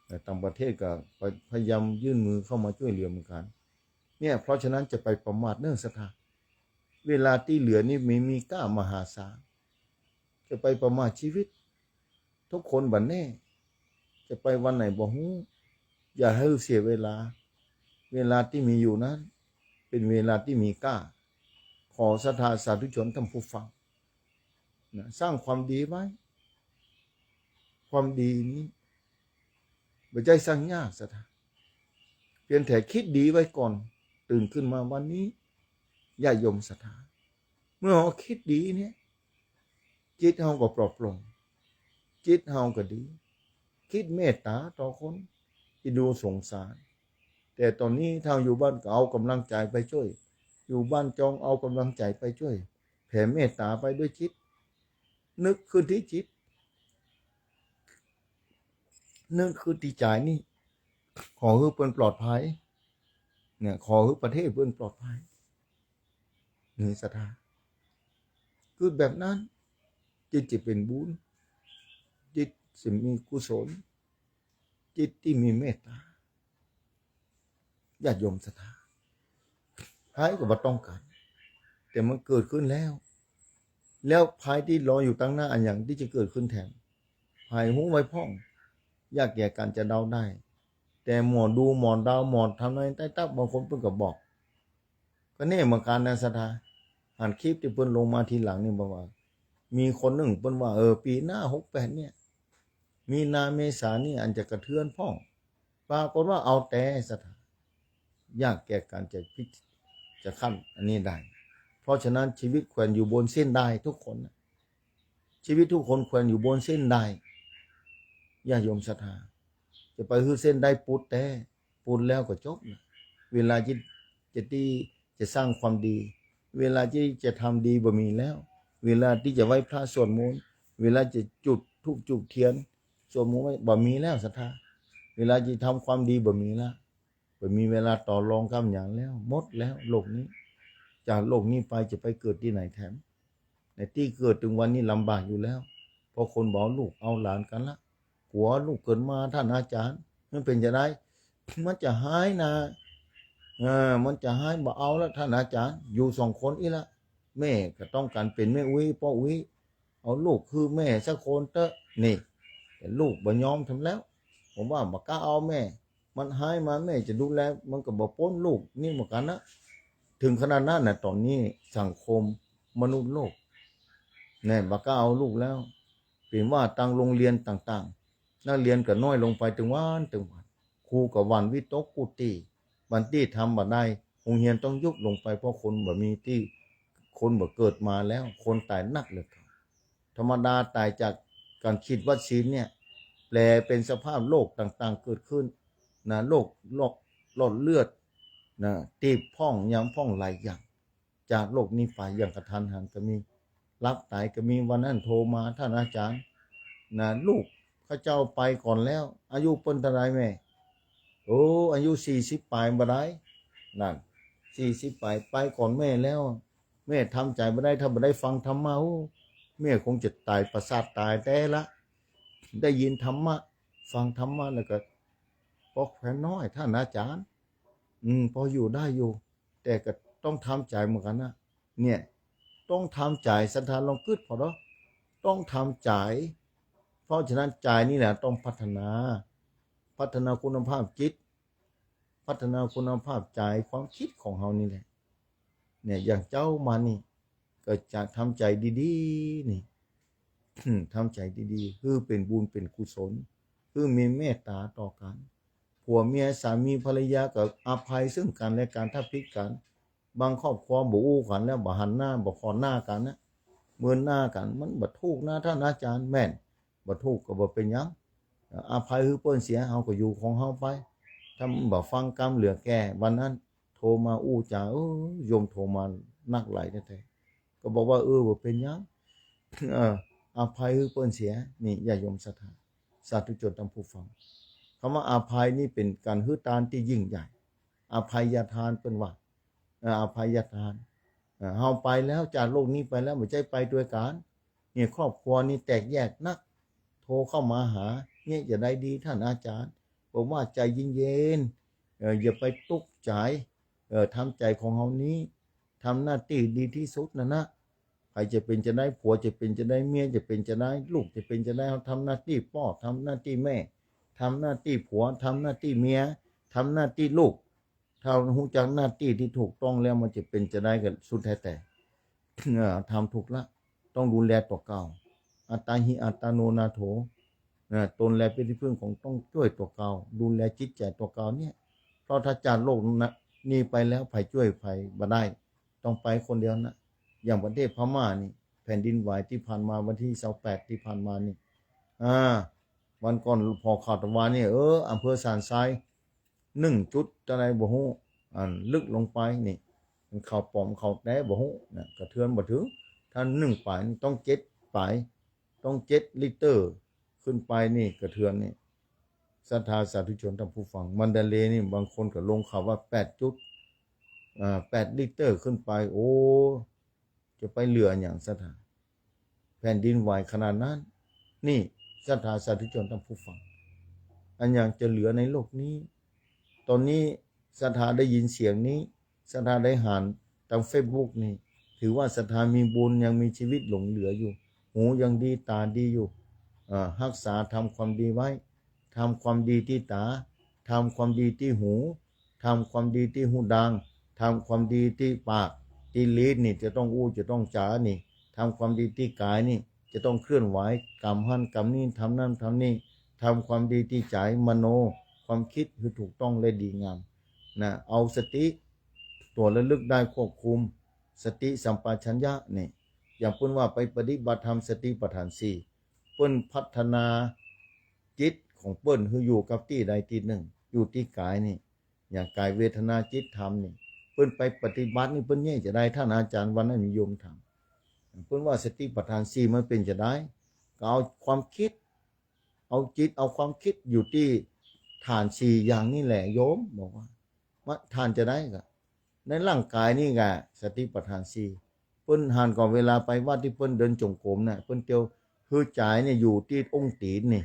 แต่ต่างประเทศก็ไปพยายามยื่นมือเข้ามาจ้วยเหลือเหมือนกั๋น เนี่ย เพราะฉะนั้นจะไปประมาทเน่อศรัทธา เวลาตี้เหลือนี่มี มีก้ามหาศาล จะไปประมาทชีวิต ทุกคนบ่แน่ จะไปวันไหนบ่ฮู้ อย่าหื้อเสียเวลา เวลาตี้มีอยู่นั้น เป๋นเวลาตี้มีก้า ขอศรัทธาสาธุชนท่านผู้ฟัง นะ สร้างความดีไว้ ความดีนี้บ่ใจ้สร้างยากศรัทธา เพียงแต่กึ๊ดดีไว้ก่อน ตื่นขึ้นมาวันนี้ ญาติโยมศรัทธา เมื่อเฮากึ๊ดดีเนี่ย จิตเฮาก็ปลอดโปร่ง จิตเฮาก็ดี กึ๊ดเมตต๋าต่อคน อินดูสงสาร แต่ต๋อนนี้ถ้าอยู่บ้านก็เอาก๋ำลังใจ๋ไปจ้วย อยู่บ้านจองเอาก๋ำลังใจ๋ไปจ้วย แผ่เมตต๋าไปด้วยจิต นึกขึ้นตี้จิต นึกขึ้นตี้ใจ๋นี่ ขอหื้อเปิ้นปลอดภัย เนี่ย ขอหื้อประเทศเปิ้นปลอดภัย นี่ศรัทธา คือแบบนั้น จิตจะเป๋นบุญ จิต ซึ่งมีกุศล จิตตี้มีเมตต๋า ญาติโยมศรัทธา ใผก็บ่ต้องก๋าน แต่มันเกิดขึ้นแล้ว แล้วภัยตี้รออยู่ตังหน้าอันหยังตี้จะเกิดขึ้นแถม ใผฮู้ไว้พ่อง ยากแก่ก๋านจะเดาได้ แต่หมอดูหมอเดาหมอทำนายใต้ตั๊กบางคนเปิ้นก็บอก ก็นี่เหมือนกั๋นนะศรัทธา หันคลิปตี้เปิ้นลงมาทีหลังนี่บอกว่า มีคนนึ่งเปิ้นว่า เออ ปี๋หน้าหกแปดเนี่ย มีนาเมษานี่อันจะกระเทือนพ่อง ปรากฏว่าเอาแต่ศรัทธา ยากแก่ก๋านจะพิจ- จะคั้นอันนี้ได้ เพราะฉะนั้นชีวิตแขวนอยู่บนเส้นด้ายทุกคนนะ ชีวิตทุกคนแขวนอยู่บนเส้นด้าย ญาติโยมศรัทธา จะไปหื้อเส้นด้ายปุดแต๊ ปุดแล้วก็จบนะ เวลาตี้จะตี้จะสร้างความดี เวลาตี้จะทำดีบ่มีแล้ว เวลาตี้จะไหว้พระสวดมนต์ เวลาจะจุดธูปจุดเตียน สวดมนต์ไหว้ บ่มีแล้วศรัทธา เวลาจะทำความดีบ่มีแล้ว บ่มีเวลาต่อรองกำหยังแล้ว หมดแล้วโลกนี้ จากโลกนี้ไปจะไปเกิดตี้ไหนแถม ในตี้เกิดตึงวันนี้ลำบากอยู่แล้ว เพราะคนบ่เอาลูกเอาหลานกั๋นละ กั๋วลูกเกิดมาต้านอาจ๋ารย์ มันเป๋นจะได มันจะฮ้ายนะ เออ มันจะฮ้าย บ่เอาละต้านอาจ๋ารย์ อยู่สองคนอี้ละ แม่ก็ต้องก๋านเป๋นแม่อุ๊ยป้ออุ๊ย เอาลูกหื้อแม่สักคนเต๊อะ นี่ แต่ลูกบ่ยอมทำแล้ว ผมว่าบ่กล้าเอาแม่ มันฮ้ายมาแม่จะดูแล มันก็บ่ป๊นลูกนี่เหมือนกั๋นนะ ถึงขนาดนั้นนะ ต๋อนนี้สังคมมนุษย์โลก แน่ บ่กล้าเอาลูกแล้ว เป๋นว่าตางโฮงเฮียนต่างๆ นักเฮียนก็น้อยลงไปตึงวันตึงวัน ครูก็หวั่นวิตกกู้ตี้ บัดตี้ทำบ่ได้ โฮงเฮียนต้องยุบลงไป เพราะคนบ่มีตี้ คนบ่เกิดมาแล้ว คนต๋ายนักเหลือเกิน ธรรมดาต๋ายจากก๋านฉีดวัคซีนเนี่ย แปลเป๋นสภาพโรคต่างๆ เกิดขึ้นนะ โรค โรคหลอดเลือดนะ ตีบพ่องหยังพ่องหลายอย่าง จากโลกนี้ไปอย่างกระทันหันก็มี หลับต๋ายก็มี วันนั้นโทรมา ต้านอาจ๋ารย์นะ ลูกข้าเจ้าไปก่อนแล้ว อายุเปิ้นเต้าใดแม่ โอ้ อายุสี่สิบป๋ายบ่ได้ นั่น สี่สิบป๋าย ไปก่อนแม่แล้ว แม่ทำใจ๋บ่ได้ ถ้าบ่ได้ฟังธรรมะ โอ้ แม่คงจะต๋ายประสาทต๋ายแต๊ละ ได้ยินธรรมะ ฟังธรรมะแล้วก็ ปอแขวนน้อย ต้านอาจ๋ารย์ อืม ปออยู่ได้อยู่ แต่ก็ต้องทำใจ๋เหมือนกั๋นนะ เนี่ย ต้องทำใจ๋ ศรัทธาลองกึ๊ดผ่อเนาะ ต้องทำใจ๋ เพราะฉะนั้นใจ๋นี่แหละต้องพัฒนา พัฒนาคุณภาพจิต พัฒนาคุณภาพใจ๋ ความกึ๊ดของเฮานี่แหละ เนี่ย อย่างเจ้ามานี่ ก็จะทำใจ๋ดีๆ นี่ ทำใจ๋ดีๆ หื้อเป๋นบุญเป๋นกุศล หื้อมีเมตต๋าต่อกั๋น ผัวเมียสามีภรรยาก็อภัยซึ่งกั๋นและกั๋น ถ้าผิดกั๋น บางครอบครัวบ่อู้กั๋นแล้ว บ่หันหน้า บ่ผ่อหน้ากั๋นนะ เมินหน้ากั๋น มันบ่ถูกนะต้านอาจ๋ารย์ แม่น บ่ถูกก็บ่เป๋นหยัง อภัยหื้อเปิ้นเสีย เฮาก็อยู่ของเฮาไป ถ้ามันบ่ฟังกำเหลือแก่ วันนั้นโทรมาอู้จ๋า เออ โยมโทรมานักหลายแต๊ๆ ก็บอกว่า เออ บ่เป๋นหยัง เออ อภัยหื้อเปิ้นเสีย นี่ ญาติโยมศรัทธา สาธุชนท่านผู้ฟัง กำว่าอภัยนี่เป๋นก๋านหื้อตานตี้ยิ่งใหญ่ อภัยทานเปิ้นว่า เอ่อ อภัยทาน เอ่อ เฮาไปแล้ว จากโลกนี้ไปแล้ว บ่ใจ้ไปตวยกั๋น เนี่ย ครอบครัวนี่แตกแยกนัก โทรเข้ามาหา เนี่ย จะได้ดีต้านอาจ๋ารย์ บอกว่าใจ๋เย็นๆ เอ่อ อย่าไปตุ๊กใจ๋ เอ่อ ทำใจ๋ของเฮานี้ ทำหน้าตี้ดีตี้สุดนั่นนะ ใผจะเป๋นจะใด ผัวจะเป๋นจะใด เมียจะเป๋นจะใด ลูกจะเป๋นจะใด เฮาทำหน้าตี้ป้อ ทำหน้าตี้แม่ ทำหน้าตี้ผัว ทำหน้าตี้เมีย ทำหน้าตี้ลูก ถ้าฮู้จักหน้าตี้ตี้ถูกต้องแล้ว มันจะเป๋นจะใดก็สุดแท้แต่ เอ่อ ทำถูกละ ต้องดูแลตั๋วเก่า อัตตาหิ อัตตโน นาโถ นะ ตนแลเป๋นตี้ผึ้งของ ต้องจ้วยตั๋วเก่า ดูแลจิตใจ๋ตั๋วเก่าเนี่ย เพราะถ้าจากโลกนี้ไปแล้ว ใผจ้วยใผบ่ได้ ต้องไปคนเดียวนะ อย่างประเทศพม่านี่ แผ่นดินไหวตี้ผ่านมา วันตี้ซาวแปดตี้ผ่านมานี่ อ่า วันก่อนผ่อข่าวตะวานี่ เออ อำเภอสันทราย นึ่งจุดเต้าใดบ่ฮู้ อันลึกลงไปนี่ มันเข้าป๋อมเข้าแต๊บ่ฮู้นะ กระเทือนบ่เถิง ถ้านึ่งป๋ายนี่ต้องเจ็ดป๋าย ต้องเจ็ดลิตรขึ้นไปนี่ กระเทือนนี่ ศรัทธาสาธุชนท่านผู้ฟัง มันดาเลย์นี่ บางคนก็ลงข่าวว่าแปดจุด อ่า แปดลิตรขึ้นไป โอ้ จะไปเหลือหยังศรัทธา แผ่นดินไหวขนาดนั้น นี่ ส ศรัทธาสาธุชนท่านผู้ฟัง อันยังจะเหลือในโลกนี้ ตอนนี้ศรัทธาได้ยินเสียงนี้ ศรัทธาได้หันตางเฟซบุ๊กนี่ ถือว่าศรัทธามีบุญ ยังมีชีวิตหลงเหลืออยู่ หูยังดี ต๋าดีอยู่ อ่า ฮักษาทำความดีไว้ ทำความดีตี้ต๋า ทำความดีตี้หู ทำความดีตี้ฮูดัง ทำความดีตี้ปาก ตี้ลิ้นนี่จะต้องอู้ จะต้องจ๋านี่ ทำความดีตี้ก๋ายนี่จะต้องเคลื่อนไหว กำหั้นกำนี้ ทำนั่นทำนี่ ทำความดีตี้ใจ๋ มโน ความคิดหื้อถูกต้องและดีงามนะ เอาสติ ตั๋วระลึกได้ควบคุม สติสัมปชัญญะนี่ อย่างเปิ้นว่าไปปฏิบัติธรรมสติปัฏฐานสี่ เปิ้นพัฒนาจิตของเปิ้นหื้ออยู่กับตี้ใดตี้นึ่ง อยู่ตี้ก๋ายนี่ อย่างก๋ายเวทนาจิตธรรมนี่ เปิ้นไปปฏิบัตินี่เปิ้นแยกจะใด ท่านอาจ๋ารย์วันนั้นมีโยมถาม เปิ้นว่าสติปัฏฐานสี่มันเป๋นจะใด ก็เอาความคิด เอาจิตเอาความคิดอยู่ตี้ฐานสี่อย่างนี่แหละโยม บอกว่า มา ท่านจะใดก็ ในร่างก๋ายนี่ก็สติปัฏฐานสี่ เปิ้นหันก่อนเวลาไปวัดตี้เปิ้นเดินจงกรมน่ะ เปิ้นเตียวหื้อใจ๋เนี่ยอยู่ตี้อุ้งตี๋นนี่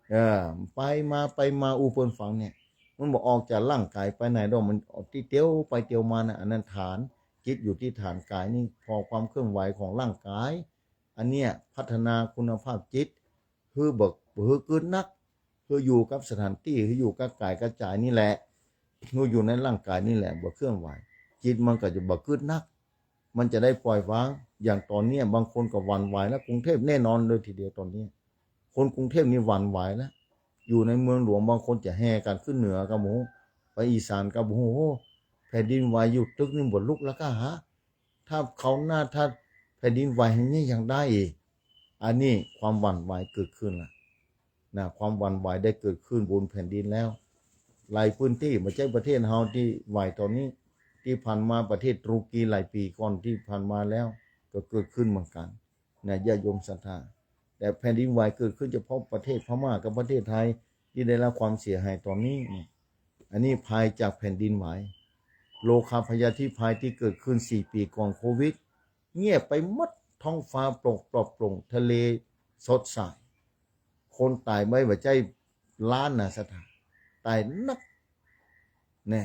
เออ ไปมาไปมาอู้เปิ้นฟังเนี่ย มันบ่ออกจากร่างก๋ายไปไหนดอก มันออกตี้เตียวไปเตียวมาน่ะ อันนั้นฐาน จิตอยู่ตี้ฐานก๋ายนี่ พอความเคลื่อนไหวของร่างก๋าย อันเนี้ยพัฒนาคุณภาพจิต หื้อบ่ หื้อกึ๊ดนัก หื้ออยู่กับสถานตี้ หื้ออยู่กับก๋ายกับใจ๋นี่แหละ หื้ออยู่ในร่างก๋ายนี่แหละ บ่เคลื่อนไหว จิตมันก็จะบ่กึ๊ดนัก มันจะได้ปล่อยวาง อย่างต๋อนเนี้ยบางคนก็หวั่นไหวแล้ว กรุงเทพฯแน่นอนเลยทีเดียวต๋อนเนี้ย คนกรุงเทพฯนี่หวั่นไหวแล้ว อยู่ในเมืองหลวงบางคนจะแห่กั๋นขึ้นเหนือก็บ่ฮู้ ไปอีสานก็บ่ฮู้ โอ้ แผ่นดินไหวอยู่ตึกนี่บ่ลุกแล้วก็หา ถ้าคราวหน้าถ้าแผ่นดินไหวอย่างนี้ยังได้อีก อันนี้ความหวั่นไหวเกิดขึ้นละนะ ความหวั่นไหวได้เกิดขึ้นบนแผ่นดินแล้ว หลายพื้นตี้ บ่ใจ้ประเทศเฮาตี้ไหวต๋อนนี้ ตี้ผ่านมาประเทศตุรกีหลายปี๋ก่อนตี้ผ่านมาแล้ว ก็เกิดขึ้นเหมือนกั๋นนะ ญาติโยมศรัทธา แต่แผ่นดินไหวเกิดขึ้นเฉพาะประเทศพม่ากับประเทศไทยตี้ได้รับความเสียหายต๋อนนี้นี่ อันนี้ภัยจากแผ่นดินไหว โรคาพยาธิภัยตี้เกิดขึ้นสี่ปี๋ก่อนโควิด เงียบไปหมด ท้องฟ้าโปร่ง ปลอดโปร่ง ทะเลสดใส คนต๋ายไม่ บ่ใจ้ล้านนะศรัทธา ต๋ายนัก แน่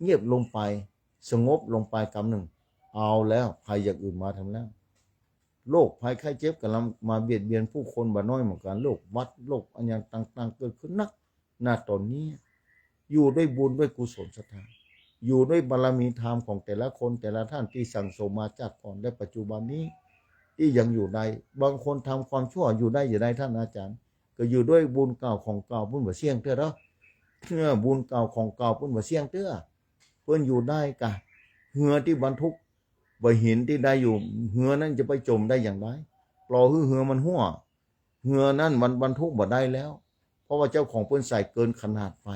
เงียบลงไป สงบลงไปกำนึ่ง เอาแล้ว ภัยอย่างอื่นมาแทนแล้ว โรคภัยไข้เจ็บก๋ำลังมาเบียดเบียนผู้คนบ่น้อยเหมือนกั๋น โรคหวัด โรคอะหยังต่างๆ เกิดขึ้นนัก ณ ต๋อนนี้ อยู่ด้วยบุญด้วยกุศลศรัทธา อยู่ด้วยบารมีธรรมของแต่ละคนแต่ละท่านตี้สั่งสมมาจากก่อนและปัจจุบันนี้ ตี้ยังอยู่ได้ บางคนทำความชั่วอยู่ได้จะได้ ท่านอาจ๋ารย์ ก็อยู่ด้วยบุญเก่าของเก่า เปิ้นบ่เสี้ยงเตื้อเนาะ เออ บุญเก่าของเก่าเปิ้นบ่เสี้ยงเตื้อ เปิ้นอยู่ได้กะ เฮือตี้บรรทุก บ่าหินตี้ได้อยู่ เฮือนั้นจะไปจ๋มได้อย่างใด ปล่อยหื้อเฮือมันฮั่ว เฮือนั้นมันบรรทุกบ่ได้แล้ว เพราะว่าเจ้าของเปิ้นใส่เกินขนาดไป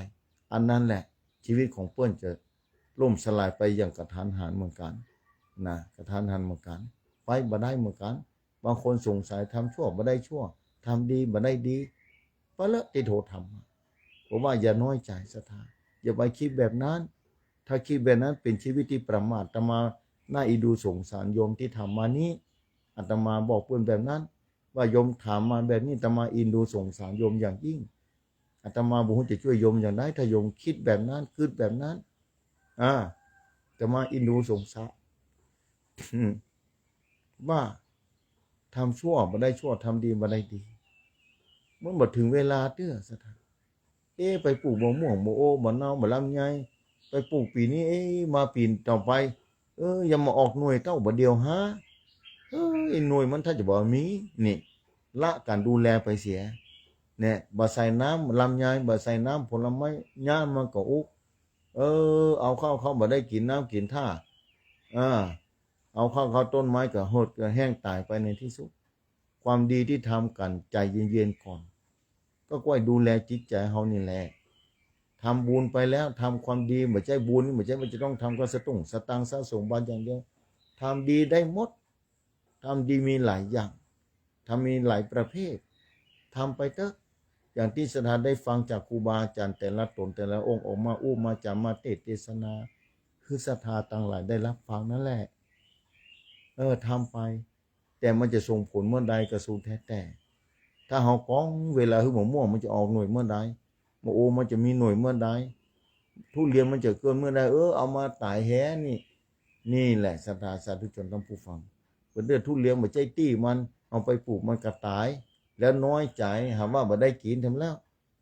อันนั้นแหละ ชีวิตของเปิ้นจะล่มสลายไปอย่างกะทันหันเหมือนกั๋น นะ กะทันหันเหมือนกั๋น ไปบ่ได้เหมือนกั๋น บางคนสงสัยทำชั่วบ่ได้ชั่ว ทำดีบ่ได้ดี ไปละ ตี้โทษธรรม เพราะว่าอย่าน้อยใจ๋ศรัทธา อย่าไปคิดแบบนั้น ถ้าคิดแบบนั้นเป๋นชีวิตตี้ประมาท อาตมาน่าเอ็นดูสงสารโยมตี้ถามมานี้ อาตมาบอกเปิ้นแบบนั้น ว่าโยมถามมาแบบนี้ อาตมาเอ็นดูสงสารโยมอย่างยิ่ง อาตมาบ่ฮู้จะจ้วยโยมอย่างใด ถ้าโยมคิดแบบนั้น กึ๊ดแบบนั้น อ่า อาตมาเอ็นดูสงสาร อืม ว่าทำชั่วบ่ได้ชั่ว ทำดีบ่ได้ดี มันบ่เถิงเวลาเตื้อศรัทธา เอ๊ะ ไปปลูกบ่าม่วง บ่าโอ๊ก บ่าเนา บ่าลำไย ไปปลูกปี๋นี้ เอ๊ะ มาปี๋ต่อไป เออ ยังมาออกหน่วยเต้าบ่าเดี่ยวหา เอ้ย หน่วยมันถ้าจะบ่มี นี่ ละก๋านดูแลไปเสีย เนี่ย บ่ใส่น้ำลำไย บ่ใส่น้ำผลไม้ หญ้ามันก็อุ เออ เอาข้าวเขาบ่ได้กิ๋นน้ำกิ๋นท่า อ่า เอาข้าวเขาต้นไม้ก็หดก็แห้งต๋ายไปในที่สุด ความดีตี้ทำกั๋น ใจ๋เย็นๆ ก่อน ก็ก้อยดูแลจิตใจ๋เฮานี่แหละ ทำบุญไปแล้ว ทำความดี บ่ใจ้บุญ บ่ใจ้ว่าจะต้องทำกับสตุ้งสตางค์สะสมบัญอย่างเดียว ทำดีได้หมด ทำดีมีหลายอย่าง ทำมีหลายประเภท ทำไปเต๊อะ อย่างตี้ศรัทธาได้ฟังจากครูบาอาจ๋ารย์แต่ละต๋นแต่ละองค์ออกมาอู้มาจ๋ามาเตสน์เตสนา คือศรัทธาตังหลายได้รับฟังนั่นแหละ เออ ทำไป แต่มันจะส่งผลเมื่อใดก็สุดแท้แต่ ถ้าเฮาก้องเวลาหื้อมะม่วงมันจะออกหน่วยเมื่อใด มะโอมมันจะมีหน่วยเมื่อใด ทุเรียนมันจะเกิดเมื่อใด เออ เอามาต๋ายแฮ้นี่ นี่แหละศรัทธาสาธุชนท่านผู้ฟัง เปิ้นเตื้อทุเรียนบ่ใจ้ตี้มัน เอาไปปลูกมันก็ต๋าย แล้วน้อยใจ๋ หาว่าบ่ได้กิ๋นแถมแล้ว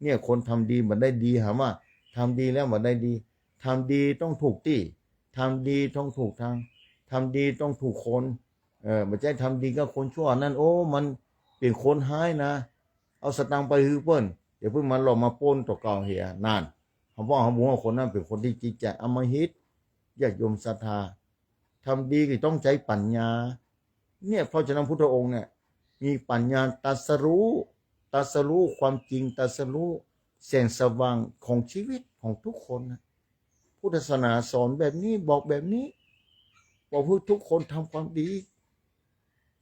เนี่ย คนทำดีบ่ได้ดี หาว่าทำดีแล้วบ่ได้ดี ทำดีต้องถูกตี้ ทำดีต้องถูกตาง ทำดีต้องถูกคน เออ บ่ใจ้ทำดีกับคนชั่วนั้น โอ้ มันเป๋นคนฮ้ายนะ เอาสตางค์ไปหื้อเปิ้น เดี๋ยวเปิ้นมาหลอกมาปล้นตั๋วเก่าเหีย นั่น เฮาบอกเฮาบ่ฮู้ว่าคนนั้นเป๋นคนตี้จิตใจ๋อำมหิต ญาติโยมศรัทธา ทำดีก็ต้องใจ๊ปัญญา เนี่ย เพราะฉะนั้นพุทธองค์เนี่ย มีปัญญาตรัสรู้ ตรัสรู้ความจริง ตรัสรู้แสงสว่างของชีวิตของทุกคนนะ พุทธศาสนาสอนแบบนี้ บอกแบบนี้ บอกหื้อทุกคนทำความดี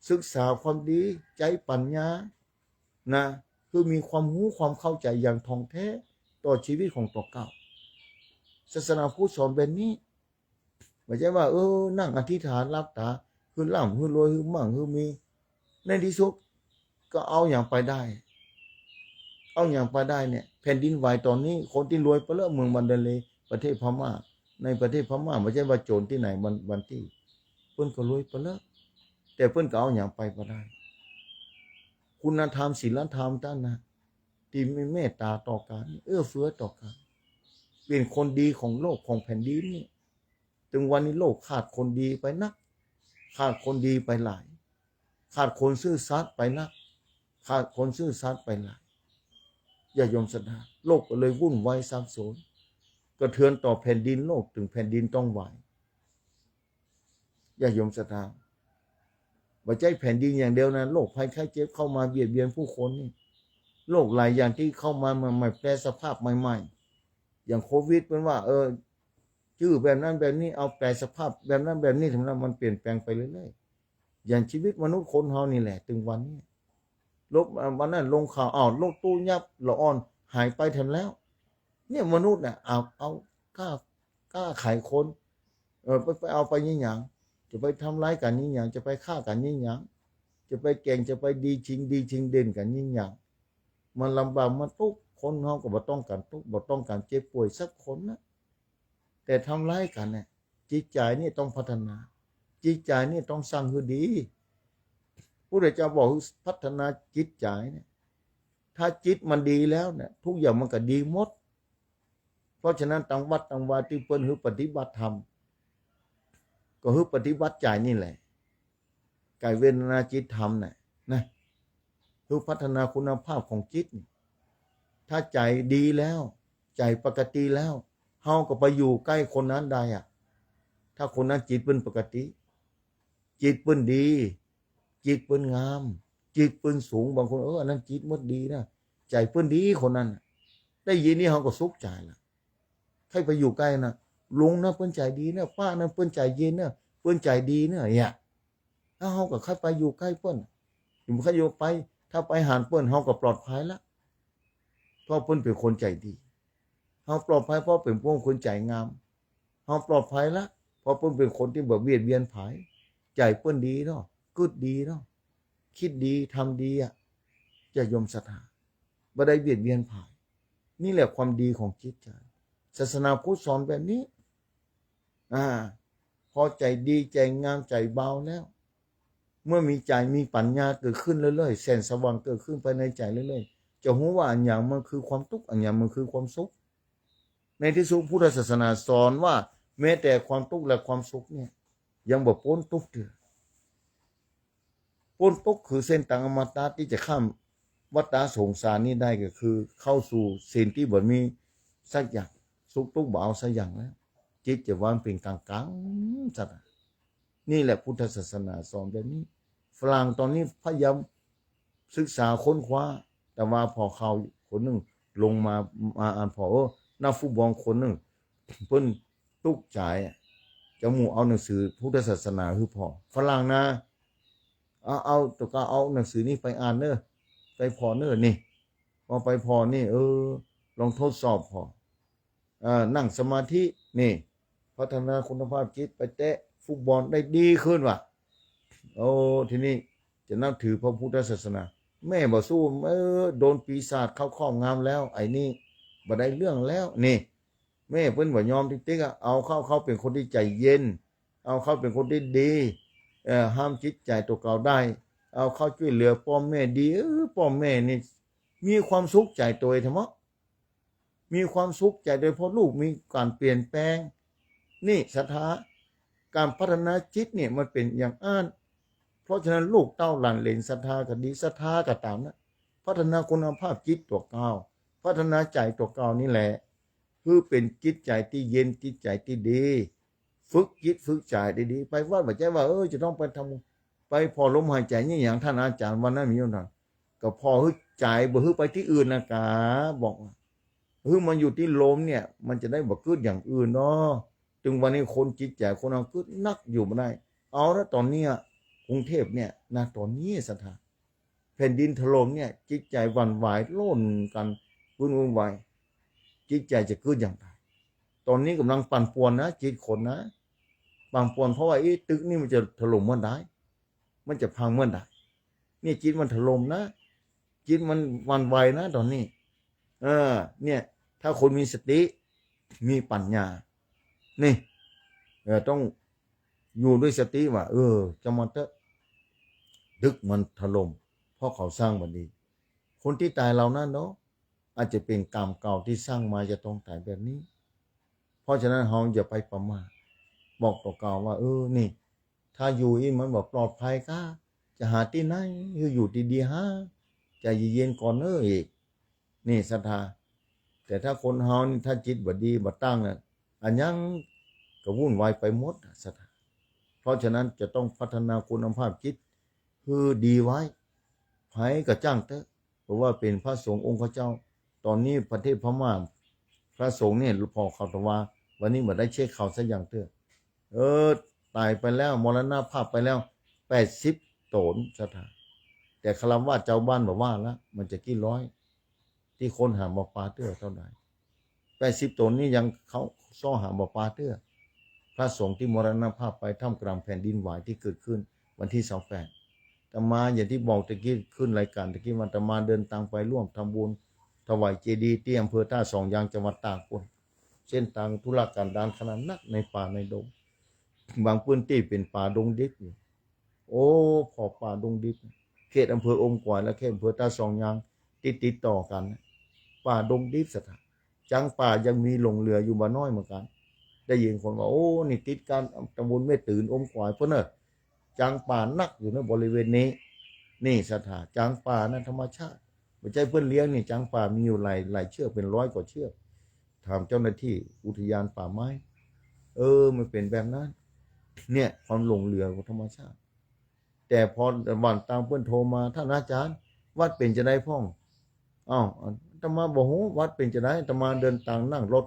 ศึกษาความดี ใจ๊ปัญญา นะ คือมีความฮู้ความเข้าใจ๋อย่างถ่องแท้ต่อชีวิตของตั๋วเก่า ศาสนาพุทธสอนแบบนี้ บ่ใจ้ว่า เออ นั่งอธิษฐานหลับต๋า หื้อร่ำ หื้อรวย หื้อมั่ง หื้อมี ในตี้สุดก็เอาหยังไปได้ เอาหยังไปได้เนี่ย แผ่นดินไหวต๋อนนี้ คนตี้รวยไปแล้ว เมืองมันดาเลย์ ประเทศพม่า ในประเทศพม่า บ่ใจ้ว่าโจ๋รตี้ไหน วัน วันตี้ เปิ้นก็รวยไปแล้ว แต่เปิ้นก็เอาหยังไปบ่ได้ คุณธรรม ศีลธรรมต้านนะ ตี้มีเมตต๋าต่อกั๋น เอื้อเฟื้อต่อกั๋น เป๋นคนดีของโลกของแผ่นดินนี่ ตึงวันนี้โลกขาดคนดีไปนัก ขาดคนดีไปหลาย ขาดคนซื่อสัตย์ไปนัก ขาดคนซื่อสัตย์ไปหลาย ญาติโยมศรัทธา โลกก็เลยวุ่นวายสับสน กระเทือนต่อแผ่นดินโลก ตึงแผ่นดินต้องไหว ญาติโยมศรัทธา บ่ใจ้แผ่นดินอย่างเดียวนะ โรคภัยไข้เจ็บเข้ามาเบียดเบียนผู้คนนี่ โรคหลายอย่างตี้เข้ามาใหม่ๆ แปรสภาพใหม่ๆ อย่างโควิด เปิ้นว่า เออ จื้อแบบนั้นแบบนี้ เอาแปรสภาพแบบนั้นแบบนี้ แถมแล้วมันเปลี่ยนแปลงไปเรื่อยๆ อย่างชีวิตมนุษย์คนเฮานี่แหละ ตึงวันนี้ รถ วันนั้นลงข่าว อ้าว รถตู้ยับ ละอ่อนหายไปแถมแล้ว เนี่ย มนุษย์น่ะ เอา เอา กล้า กล้าขายคน เออ ไป ไปเอาไปยี่หยัง จะไปทำร้ายกั๋นยี่หยัง จะไปฆ่ากั๋นยี่หยัง จะไปแก่ง จะไปดีชิงดีชิงเด่นกั๋นยี่หยัง มันลำบาก มันตุ๊กข์ คนเฮาก็บ่ต้องก๋านตุ๊กข์ บ่ต้องก๋านเจ็บป่วยสักคนนะ แต่ทำร้ายกั๋นเนี่ย จิตใจ๋นี่ต้องพัฒนา จิตใจ๋นี่ต้องสร้างหื้อดี พุทธเจ้าบอกหื้อพัฒนาจิตใจ๋เนี่ย ถ้าจิตมันดีแล้วเนี่ย ทุกอย่างมันก็ดีหมด เพราะฉะนั้นตางวัดตางวาตี้เปิ้นหื้อปฏิบัติธรรม ก็หื้อปฏิบัติใจ๋นี่แหละ ก๋ายเวทนาจิตธรรมน่ะ นะ หื้อพัฒนาคุณภาพของจิตนี่ ถ้าใจ๋ดีแล้ว ใจ๋ปกติแล้ว เฮาก็ไปอยู่ใก้คนนั้นได้อะ ถ้าคนนั้นจิตเปิ้นปกติ จิตเปิ้นดี จิตเปิ้นงาม จิตเปิ้นสูง บางคน เออ อันนั้นจิตเปิ้นดีนะ ใจ๋เปิ้นดีคนนั้นน่ะ ได้ยินนี่เฮาก็สุขใจ๋ละ ใค่ไปอยู่ใก้นะ ลุงนะเปิ้นใจ๋ดีนะ ป้านะเปิ้นใจ๋เย็นนะ เปิ้นใจ๋ดีนะ เนี่ย ถ้าเฮาก็ใค่ไปอยู่ใก้เปิ้น อยู่ใค่อยู่ไป ถ้าไปหาเปิ้น เฮาก็ปลอดภัยละ เพราะเปิ้นเป๋นคนใจ๋ดี เฮาปลอดภัยเพราะเปิ้นเป๋นคนใจ๋งาม เฮาปลอดภัยละ เพราะเปิ้นเป๋นคนตี้บ่เบียดเบียนใผ ใจ๋เปิ้นดีเนาะ กึ๊ดดีเนาะ คิดดี ทำดีอะ ญาติโยมศรัทธา บ่ได้เบียดเบียนใผ นี่แหละความดีของจิตใจ๋ ศาสนาพุทธสอนแบบนี้ อ่า พอใจ๋ดี ใจ๋งาม ใจ๋เบาแล้ว เมื่อมีใจ๋ มีปัญญาเกิดขึ้นเรื่อยๆ แสงสว่างเกิดขึ้นภายในใจ๋เรื่อยๆ จะฮู้ว่าอันหยังมันคือความตุ๊กข์ อันหยังมันคือความสุข ในตี้สุดพุทธศาสนาสอนว่า แม้แต่ความตุ๊กข์และความสุขเนี่ย ยังบ่ป๊นตุ๊กข์เตื้อ ป๊นตุ๊กข์คือเส้นตางอมตะตี้จะข้ามวัฏสงสารนี้ได้ ก็คือเข้าสู่ศีลตี้บ่มีสักอย่าง สุขตุ๊กข์บ่เอาสักอย่างแล้ว จิตจะวางเป๋นก๋างๆ สัตว์ นี่แหละพุทธศาสนาสอนแบบนี้ ฝรั่งต๋อนนี้พยายามศึกษาค้นคว้า แต่ว่าผ่อข่าวคนนึ่งลงมา มาอ่านผ่อ เออ นักฟุตบอลคนนึ่ง เปิ้นตุ๊กข์ใจ๋อะ จะหมู่เอาหนังสือพุทธศาสนาหื้อผ่อ ฝรั่งนะ เอา เอา ตั๋วก็เอาหนังสือนี้ไปอ่านเน่อ ไปผ่อเน่อนี่ พอไปผ่อนี่ เออ ลองทดสอบผ่อ เอ่อ นั่งสมาธิ นี่ พัฒนาคุณภาพจิต ไปเตะฟุตบอลได้ดีขึ้นว่ะ โอ้ ทีนี้จะนับถือพระพุทธศาสนา แม่บ่สู้ เออ โดนปีศาจเข้าครอบงำแล้ว ไอ้นี่บ่ได้เรื่องแล้ว นี่ แม่เปิ้นบ่ยอมติ๊กๆ อะ เอาเข้า เข้าเป๋นคนตี้ใจ๋เย็น เอาเข้าเป๋นคนตี้ดี เอ่อ ห้ามจิตใจ๋ตั๋วเก่าได้ เอาเข้าจ้วยเหลือป้อแม่ดี เออ ป้อแม่นี่มีความสุขใจ๋โตยธรรมะ มีความสุขใจ๋โดยเพราะลูกมีก๋านเปลี่ยนแปลง นี่ศรัทธา ก๋านพัฒนาจิตเนี่ยมันเป๋นอย่างอั้น เพราะฉะนั้นลูกเต้าหลานเหลนศรัทธาก็ดี ศรัทธาก็ต๋ามนะ พัฒนาคุณภาพจิตตั๋วเก่า พัฒนาใจ๋ตั๋วเก่านี่แหละ หื้อเป๋นจิตใจ๋ตี้เย็น จิตใจ๋ตี้ดี ฝึกจิตฝึกใจ๋ดีๆ ไปวัด บ่ใจ้ว่า เออ จะต้องไปทำ ไปผ่อลมหายใจ๋นี่หยัง ต้านอาจ๋ารย์วันนั้นมีอยู่นั่น ก็ผ่อหื้อใจ๋ บ่หื้อไปตี้อื่นนะกา บอก หื้อมันอยู่ตี้ลมเนี่ย มันจะได้บ่กึ๊ดอย่างอื่นเนาะ ตึงวันนี้คนจิตใจ๋คนเฮากึ๊ดนักอยู่บ่ได้ เอาละ ต๋อนเนี้ย กรุงเทพฯ เนี่ยนะ ต๋อนนี้ศรัทธา แผ่นดินถล่มเนี่ย จิตใจ๋หวั่นไหวโล่นกั๋น วุ่น วุ่นวาย จิตใจ๋จะกึ๊ดอย่างใด ต๋อนนี้ก่ำลังปั่นป่วนนะ จิตคนนะ ปั่นป่วน เพราะว่า เอ๊ะ ตึกนี่มันจะถล่มเมื่อใด มันจะพังเมื่อใด เนี่ยจิตมันถล่มนะ จิตมันหวั่นไหวนะต๋อนนี้ เออ เนี่ย ถ้าคนมีสติ มีปั๋ญญา นี่ เออ ต้องอยู่ด้วยสติว่า เออ จะมาเต๊อะ ตึกมันถล่ม เพราะเขาสร้างบ่ดี คนตี้ต๋ายเหล่านั้นเนาะ อาจจะเป๋นกรรมเก่าตี้สร้างมา จะต้องต๋ายแบบนี้ เพราะฉะนั้นเฮาอย่าไปประมาท บอกตั๋วเก่าว่า เออ นี่ ถ้าอยู่อี้มันบ่ปลอดภัยก้า จะหาตี้ไหนหื้ออยู่ดีๆ หา ใจ๋เย็นๆ ก่อนเน่ออีก นี่ศรัทธา แต่ถ้าคนเฮานี่ ถ้าจิตบ่ดีบ่ตั้งน่ะ อะหยังก็วุ่นวายไปหมดน่ะศรัทธา เพราะฉะนั้นจะต้องพัฒนาคุณภาพจิตหื้อดีไว้ ไผก็จ้างเต๊อะ เพราะว่าเป๋นพระสงฆ์องค์ข้าเจ้า ต๋อนนี้ประเทศพม่า พระสงฆ์เนี่ย ผ่อข่าวตะวา วันนี้บ่ได้เช็คข่าวสักอย่างเตื้อ เออ ต๋ายไปแล้ว มรณภาพไปแล้ว แปดสิบต๋นศรัทธา แต่ฆราวาสเจ้าบ้านบ่ว่าละ มันจะกี่ร้อย ตี้ค้นหาบ่ปาเตื้อเต้าใด แปดสิบต๋นนี่ยังเข้าเซาะหาบ่ปาเตื้อ พระสงฆ์ตี้มรณภาพไปท่ามกลางแผ่นดินไหวตี้เกิดขึ้นวันตี้ซาวแปด อาตมาอย่างตี้บอกตะกี้ ขึ้นรายก๋านตะกี้ว่า อาตมาเดินตางไปร่วมทำบุญถวายเจดีย์ตี้อำเภอต้าสองยาง จังหวัดตากปู้น เส้นตางทุรกันดารขนาดนัก ในป่าในดง บางพื้นตี้เป๋นป่าดงดิบอยู่ โอ้ ผ่อป่าดงดิบ เขตอำเภออมก๋อยและเขตอำเภอต้าสองยาง ติดติดต่อกั๋น ป่าดงดิบศรัทธา จ๊างป่ายังมีหลงเหลืออยู่บ่น้อยเหมือนกั๋น ได้ยินคนว่า โอ้ นี่ติดกั๋นตำบลแม่ตื่น อมก๋อยปู้นเน่อ จ๊างป่านักอยู่ในบริเวณนี้ นี่ศรัทธา จ๊างป่านะธรรมชาติ บ่ใจ้เปิ้นเลี้ยงนี่ จ๊างป่ามีอยู่หลาย หลายเชือก เป๋นร้อยกว่าเชือก ถามเจ้าหน้าที่อุทยานป่าไม้ เออ มันเป๋นแบบนั้น เนี่ย ความหลงเหลือของธรรมชาติ แต่ผ่อวันตางเปิ้นโทรมา ต้านอาจ๋ารย์ วัดเป๋นจาใดพ่อง อ้าว อาตมาบ่ฮู้วัดเป๋นจาใด อาตมาเดินตางนั่งรถ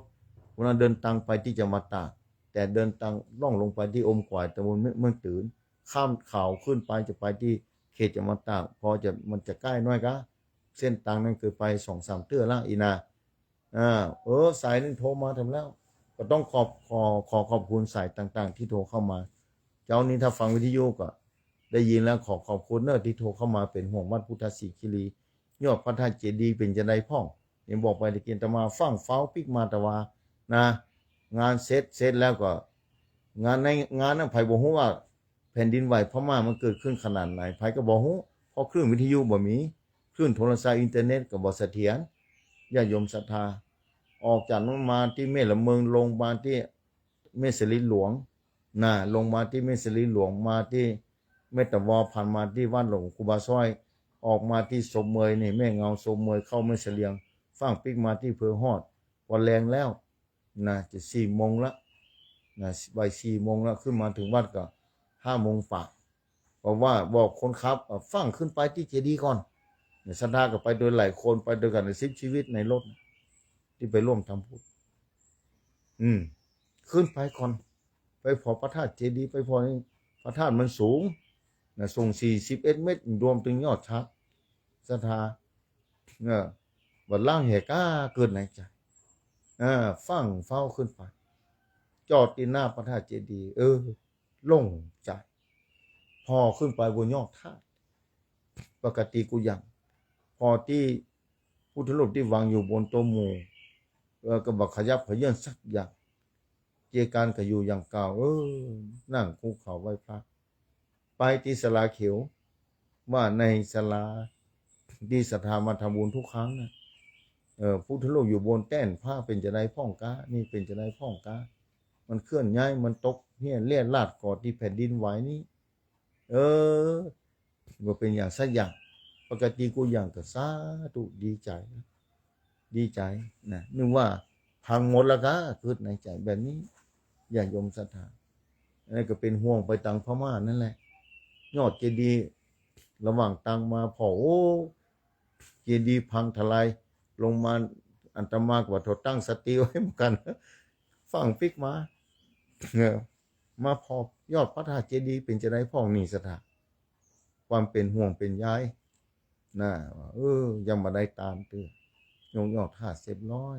วันนั้นเดินตางไปตี้จังหวัดตาก แต่เดินตางล่องลงไปตี้อมก๋อย ตำบลเมืองตื่น ข้ามเขาขึ้นไปจะไปตี้เขตจังหวัดตาก พอจะ มันจะใก้น้อยก้า เส้นตางนั้นเกยไปสองสามเตื้อละอี้นา อ่า เออ สายนึ่งโทรมาแถมแล้ว ก็ต้องขอบ ขอ ขอขอบคุณสายต่างๆ ตี้โทรเข้ามา เจ๊านี้ถ้าฟังวิทยุก็ได้ยินแล้ว ขอขอบคุณเน่อตี้โทรเข้ามาเป๋นห่วงวัดพุทธศรีคีรี ยอดพระธาตุเจดีย์เป๋นจาใดพ่อง นี่บอกไปตะกี้ อาตมาฟั่งเฝ้าปิ๊กมาตะวา นะ งานเสร็จ เสร็จแล้วก็ งานใน งานนั้นใผบ่ฮู้ว่า แผ่นดินไหวพม่ามันเกิดขึ้นขนาดไหน ใผก็บ่ฮู้ เพราะคลื่นวิทยุบ่มี คลื่นโทรศัพท์อินเทอร์เน็ตก็บ่เสถียร ญาติโยมศรัทธา ออกจากนั้นมาตี้แม่ละเมิง ลงมาตี้แม่สลีหลวง นะ ลงมาตี้แม่สลีหลวง มาตี้แม่ตะวอ ผ่านมาตี้วัดหลวงครูบาสร้อย ออกมาตี้ศพเมยนี่ แม่เงาศพเมย เข้าแม่เสลียง ฟั่งปิ๊กมาตี้เผอฮอด พอแลงแล้ว นะ จะสี่โมงละ นะ บ่ายสี่โมงละ ขึ้นมาเถิงวัดก็ห้าโมงฝ่า เพราะว่าบอกคนขับ เอ่อ ฟั่งขึ้นไปตี้เจดีย์ก่อน เนี่ย ศรัทธาก็ไปโดยหลายคน ไปโดยกั๋นสิบชีวิตในรถ ตี้ไปร่วมทำบุญ อืม ขึ้นไปก่อน ไปผ่อพระธาตุเจดีย์ ไปผ่อนี่ พระธาตุมันสูง นะ สูงสี่สิบเอ็ดเมตร รวมเถิงยอดชะ ศรัทธา เออ บ่าล่างแหก้าเกิดในใจ๋ เออ ฟั่งเฝ้าขึ้นไป จอดตี้หน้าพระธาตุเจดีย์ เออ โล่งใจ๋ ผ่อขึ้นไปบนยอดธาตุ ปกติกูยัง ผ่อตี้พุทธรูปตี้วางอยู่บนโต๊ะหมู่ เออ ก็บ่ขยับเขยื้อนสักอย่าง เจียก๋านก็อยู่อย่างเก่า เออ นั่งคุกเข่าไหว้พระ ไปตี้ศาลาเขียว ว่าในศาลาตี้ศรัทธามาทำบุญทุกครั้งนะ เออ พุทธรูปอยู่บนแต้น พระเป๋นจาใดพ่องก๊า นี่เป๋นจาใดพ่องก๊า มันเคลื่อนย้าย มันตกเฮี้ยเรี่ยราดก่อตี้แผ่นดินไหวนี้ เออ บ่เป๋นอย่างสักอย่าง ปกติกู้อย่างก็สาธุ ดีใจ๋ ดีใจ๋นะ นึกว่าพังหมดแล้วก๊า กึ๊ดในใจ๋แบบนี้ ญาติโยมศรัทธา อันนั้นก็เป๋นห่วงไปตางพม่านั่นแหละ ยอดเจดีย์ ระหว่างตางมาผ่อ โอ้ เจดีย์พังทลายลงมา อาตมาก็ว่าโถ่ ตั้งสติไว้เหมือนกั๋น ฟั่งปิ๊กมา เออ มาผ่อยอดพระธาตุเจดีย์เป๋นจาใดพ่อง นี่ศรัทธา ความเป๋นห่วงเป๋นใยนะ ว่า เออ ยังบ่ได้ตานเตื้อ ยกยอดธาตุเสร็จร้อย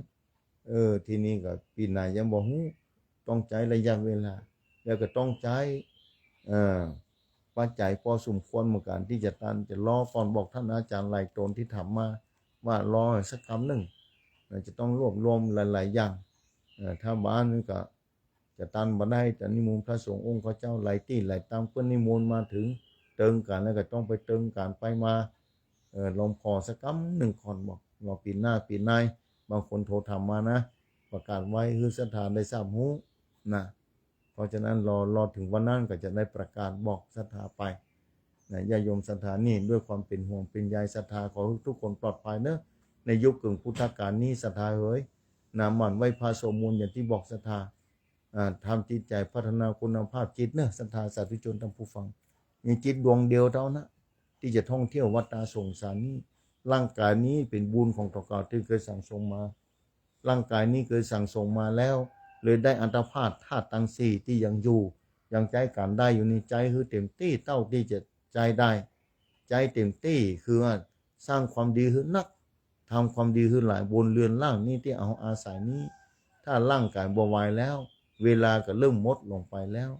เออ ทีนี้ก็ปี๋หน้ายังบ่ฮู้ ต้องใจ๊ระยะเวลา แล้วก็ต้องใจ๊ เอ่อ ปัจจัยพอสมควรเหมือนกั๋น ตี้จะตาน จะรอก่อน บอกต้านอาจ๋ารย์หลายต๋นตี้ถามมา ว่ารอสักกำนึ่ง จะต้องรวบรวมหลายๆ อย่าง เอ่อ ถ้าบ่านั้นก็ จะตานบ่ได้ จะนิมนต์พระสงฆ์องค์ข้าเจ้าหลายตี้หลายตาง เปิ้นนิมนต์มาเถิง เติงกั๋นแล้วก็ต้องไปเติงกั๋นไปมา เออ ลองผ่อสักกำนึ่งก่อน บอก รอปี๋หน้าปี๋ใน บางคนโทรถามมานะ ประกาศไว้หื้อศรัทธาได้ทราบฮู้นะ เพราะฉะนั้นรอ รอเถิงวันนั้นก็จะได้ประกาศบอกศรัทธาไปนะ ญาติโยมศรัทธา นี่ด้วยความเป๋นห่วงเป๋นใยศรัทธา ขอหื้อทุกคนปลอดภัยเนอะ ในยุคกึ่งพุทธกาลนี้ศรัทธาเหย นะ หมั่นไหว้พระสวดมนต์อย่างตี้บอกศรัทธา อ่า ทำจิตใจ๋พัฒนาคุณภาพจิตเนอะ ศรัทธาสาธุชนท่านผู้ฟัง มีจิตดวงเดียวเต้านั้น ตี้จะท่องเที่ยววัฏฏะสงสารนี้ ร่างก๋ายนี้เป๋นบุญของตั๋วเก่าตี้เกยสั่งสมมา ร่างก๋ายนี้เกยสั่งสมมาแล้ว เลยได้อัตภาพธาตุตังสี่ตี้ยังอยู่ ยังใจ๊ก๋านได้อยู่นี่ ใจ๊หื้อเต๋มตี้เต้าตี้จะใจ๊ได้ ใจ๊เต๋มตี้ คือว่าสร้างความดีหื้อนัก ทำความดีหื้อหลาย บนเรือนร่างนี้ตี้เอาอาศัยนี้ ถ้าร่างก๋ายบ่ไหวแล้ว เวลาก็เริ่มหมดลงไปแล้ว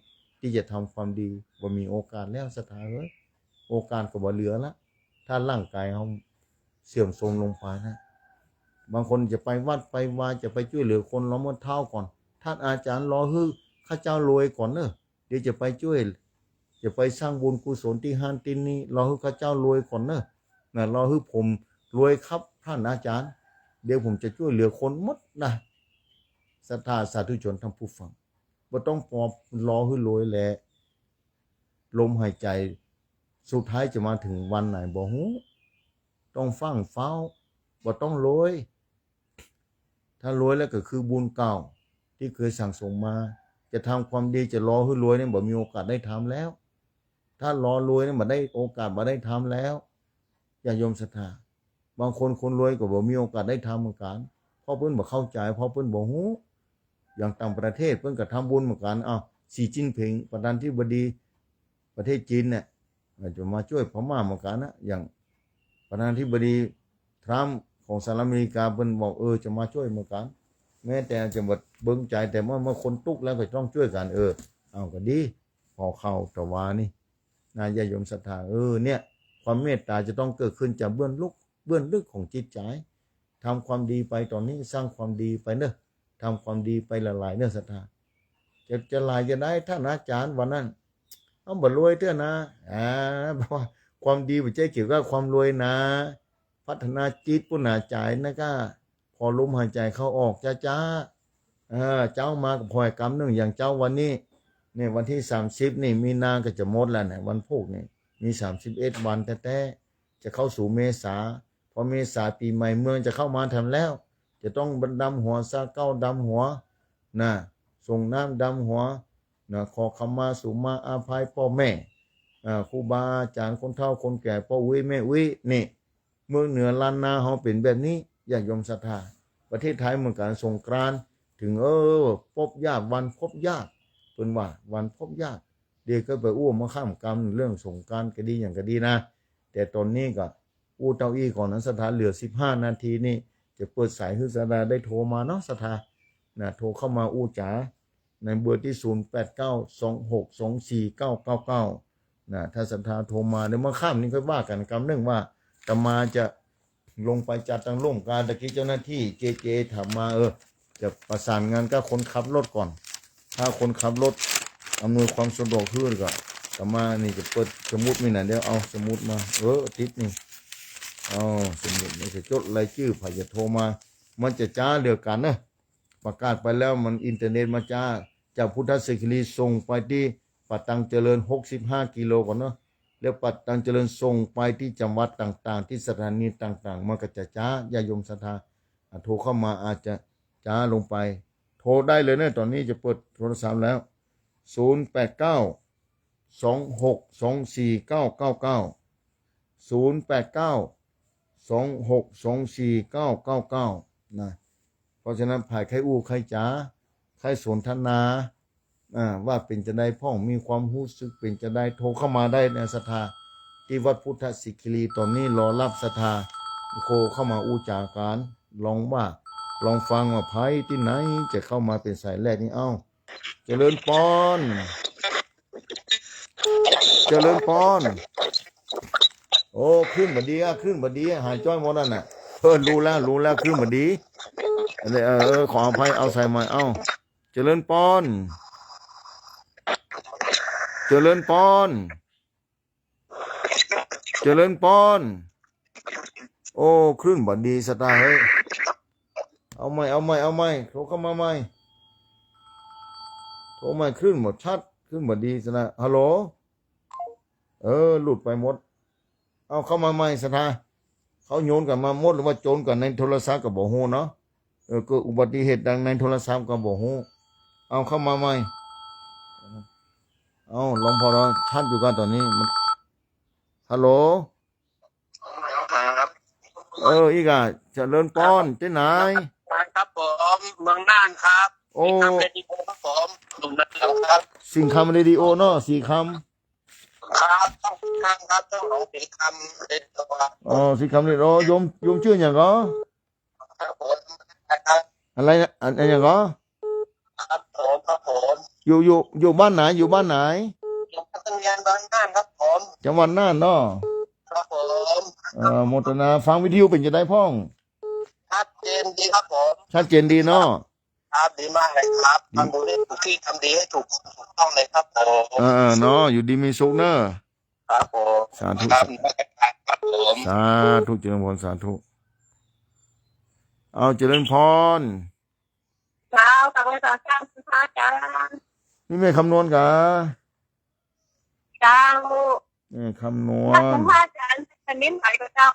ตี้จะทำความดีบ่มีโอกาสแล้วศรัทธาเอย โอกาสก็บ่เหลือละ ถ้าร่างก๋ายเฮาเสื่อมโทรมลงไปนะ บางคนจะไปวัดไปวา จะไปจ้วยเหลือคน รอหมดเท้าก่อน ต้านอาจ๋ารย์ รอหื้อข้าเจ้ารวยก่อนเนอะ เดี๋ยวจะไปจ้วย จะไปสร้างบุญกุศลตี้หั้นตี้นี่ รอหื้อข้าเจ้ารวยก่อนเนอะ นะ รอหื้อผมรวยครับต้านอาจ๋ารย์ เดี๋ยวผมจะจ้วยเหลือคนหมดนะ ศรัทธาสาธุชนท่านผู้ฟัง บ่ต้องปอรอหื้อรวยแหละ ลมหายใจ๋สุดท้ายจะมาเถิงวันไหนบ่ฮู้ ต้องฟั่งเฝ้า บ่ต้องรวย ถ้ารวยแล้วก็คือบุญเก่าตี้เกยสั่งสมมา จะทำความดีจะรอหื้อรวยนี่บ่มีโอกาสได้ทำแล้ว ถ้ารอรวยนี่บ่ได้โอกาส บ่ได้ทำแล้ว ญาติโยมศรัทธา บางคนคนรวยก็บ่มีโอกาสได้ทำเหมือนกั๋น เพราะเปิ้นบ่เข้าใจ๋ เพราะเปิ้นบ่ฮู้ อย่างต่างประเทศเปิ้นก็ทำบุญเหมือนกั๋น อ้าว สีจิ้นผิง ประธานาธิบดีประเทศจีนเนี่ย จะมาจ้วยพม่าเหมือนกั๋นนะ อย่างประธานาธิบดีทรัมป์ของสหรัฐอเมริกา เปิ้นบอก เออ จะมาจ้วยเหมือนกั๋น แม้แต่จะบ่เบิ่งใจ๋ แต่เมื่อ เมื่อคนตุ๊กข์แล้วก็ต้องจ้วยกั๋น เออ เอาก็ดี ผ่อเข่าถวายนี่นะ ญาติโยมศรัทธา เออ เนี่ย ความเมตตาจะต้องเกิดขึ้นจากเบื้องลึก เบื้องลึกของจิตใจ๋ ทำความดีไปต๋อนนี้ สร้างความดีไปเนอะ ทำความดีไปหลายๆ เนอะศรัทธา จะ จะหลายจะได้ ต้านอาจ๋ารย์ว่านั้น เฮาบ่รวยเตื้อนะ อ่า เพราะว่าความดีบ่ใจ้เกี่ยวกับความรวยนะ พัฒนาจิตปุ้นนา ใจ๋นะก้า ผ่อลมหายใจ๋เข้าออกจ๊าๆ เออ เจ๊ามาก็ผ่อก๋ำนึ่ง อย่างเจ๊าวันนี้ เนี่ย วันตี้สามสิบนี่ มีนาก็จะหมดแล้วเนี่ย วันพูกนี่ มีสามสิบเอ็ดวันแต๊ๆ จะเข้าสู่เมษา พอเมษาปี๋ใหม่เมืองจะเข้ามาแถมแล้ว จะต้องดำหัว ซาเก๊าดำหัว นะ ส่งน้ำดำหัว นะ ขอขมาสุมาอาภัยป้อแม่ อ่า ครูบาอาจ๋ารย์ คนเฒ่าคนแก่ ป้ออุ๊ยแม่อุ๊ย นี่ เมืองเหนือล้านนาเฮาเป๋นแบบนี้ ญาติโยมศรัทธา ประเทศไทยเหมือนกั๋น สงกรานต์เถิง เออ ปบญาติ วันปบญาติ เปิ้นว่าวันปบญาติ เดี๋ยวก็ไปอู้มาข้ามกำเรื่องสงกรานต์ก็ดีอย่างก็ดีนะ แต่ต๋อนนี้ก็อู้เต้าอี้ก่อนนะศรัทธา เหลือสิบห้านาทีนี่ จะเปิดสายหื้อศรัทธาได้โทรมาเนาะศรัทธา นะ โทรเข้ามาอู้จ๋า ในเบอร์ตี้ ศูนย์แปดเก้า สองหกสองสี่เก้าเก้าเก้า นะ ถ้าศรัทธาโทรมา เดี๋ยวมาข้ามนี้ค่อยว่ากั๋นกำนึ่งว่าอาตมาจะ ลงไปจาดตังร่มกา ตะกี้เจ้าหน้าตี้เจเจถามมา เออ จะประสานงานกับคนขับรถก่อน ถ้าคนขับรถอำนวยความสะดวกหื้อก็ อาตมานี่จะเปิดสมุดมีหน่อยเดียว เอาสมุดมา เออ ติดนี่ เอาสมุดนี่จะจดรายจื้อ ใผจะโทรมา มันจะจ๊าเหลือกั๋นเนอะ ประกาศไปแล้วมันอินเทอร์เน็ตมาจ๊า จากพุทธสิขิลีส่งไปตี้ป่าตังเจริญ หกสิบห้ากิโลก่อนเนาะ แล้วป่าตังเจริญส่งไปตี้จังหวัดต่างๆ ตี้สถานีต่างๆ มันก็จะจ๊า ญาติโยมศรัทธา อ่ะ โทรเข้ามาอาจจะจ๊าลงไป โทรได้เลยเนอะ ต๋อนนี้จะเปิดโทรศัพท์แล้ว ศูนย์แปดเก้า สองหกสองสี่เก้าเก้าเก้า ศูนย์แปดเก้า สองหกสองสี่เก้าเก้าเก้า นะ เพราะฉะนั้นใผใค่อู้ใค่จ๋า ใค่สนทนา อ่า ว่าเป๋นจาใดพ่อง มีความฮู้สึกเป๋นจาใด โทรเข้ามาได้นะศรัทธา ตี้วัดพุทธสิขิลี ต๋อนนี้รอฮับศรัทธา โทรเข้ามาอู้จ๋ากั๋น ลองว่า ลองฟังว่าใผตี้ไหนจะเข้ามาเป๋นสายแรกนี่ เอ้า เจริญปอน เจริญปอน โอ้ คลื่นบ่ดีอะ คลื่นบ่ดีอะ หายจ้อยหมดนั่นน่ะ เออ ฮู้แล้ว ฮู้แล้ว คลื่นบ่ดี เออ เออ ขออภัย เอาสายใหม่ เอ้า เจริญปอน เจริญปอน เจริญปอน โอ้ คลื่นบ่ดีศรัทธาเฮ้ย เอาใหม่ เอาใหม่ เอาใหม่ โทรเข้ามาใหม่ โทรใหม่ คลื่นบ่ชัด คลื่นบ่ดีศรัทธา ฮัลโหล เออ หลุดไปหมด เอาเข้ามาใหม่ศรัทธา เขาโยนกั๋นมาหมดหรือว่าโจนกั๋นในโทรศัพท์ก็บ่ฮู้เนาะ เออ เกิดอุบัติเหตุดังในโทรศัพท์ก็บ่ฮู้ เอาเข้ามาใหม่ เอา ลองพอลองชัดอยู่ก่อนต๋อนนี้ มัน ฮัลโหล ครับ เออ อีกอะ เจริญปอน ตี้ไหน ครับผม เมืองน่านครับ โอ้ สิงห์คำเรดิโอครับผม หนุ่มน่านครับ สิงห์คำเรดิโอเนาะ สิงห์คำ ครับ ช่องสิงห์คำครับ ช่องของสิงห์คำเรดิโอครับ อ๋อ สิงห์คำเรดิโอ โยม โยมจื้อหยังก่อ ครับผม อะไรนะ อัน อันหยังก่อ ครับผม ครับผม อยู่ อยู่ อยู่บ้านไหน อยู่บ้านไหน อยู่พัฒนาเมืองน่านครับผม จังหวัดน่านเนาะ ครับผม เอ่อ โมทนา ฟังวิทยุเป๋นจาใดพ่อง ชัดเจนดีครับผม ชัดเจนดีเนาะ ครับ ดีมากเลยครับ ดี ทำบุญให้ถูกที่ ทำดีให้ถูก ถูกต้องเลยครับผม เออ เออ เนาะ อยู่ดีมีสุขเนาะ ครับผม สาธุ ครับ ครับผม สาธุ เจริญพร สาธุ เอา เจริญพร เจ้า กราบไหว้สาธุ พระอาจารย์ นี่แม่คำนวณกา เจ้า แม่คำนวณ พระอาจารย์ แผ่นดินไหวก่อเจ้า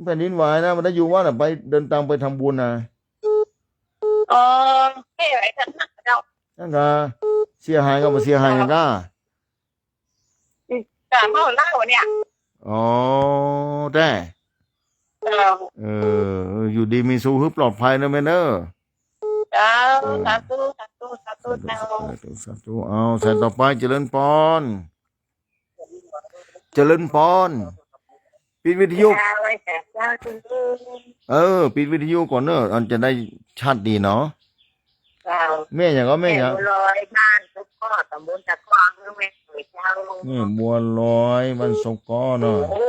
แผ่นดินไหวนะ บ่ได้อยู่วัดอะ ไปเดินตางไปทำบุญนะ อ๋อ ไม่ไหวท่านนะเจ้า นั่นกา เสียหายก็บ่เสียหายหยังกา กาเมาเหล้าเนี่ย อ๋อ แต๊ เจ้า เออ อยู่ดีมีสุข หื้อปลอดภัยนะแม่เนอะ เจ้า เออ สาธุ สาธุ สาธุ เจ้า สาธุ สาธุ เอา สายต่อไป เจริญปอน เจริญปอน ปิดวิทยุ เจ้า เออ ปิดวิทยุก่อนเนอะ อันจะได้ชัดดีเนาะ เจ้า แม่หยังก่อ แม่หยัง แม่บัวลอย บ้านสกอ ตำบลตะกร้อง แม่สวยเจ้า แม่บัวลอย บ้านสกอเนาะ โอ้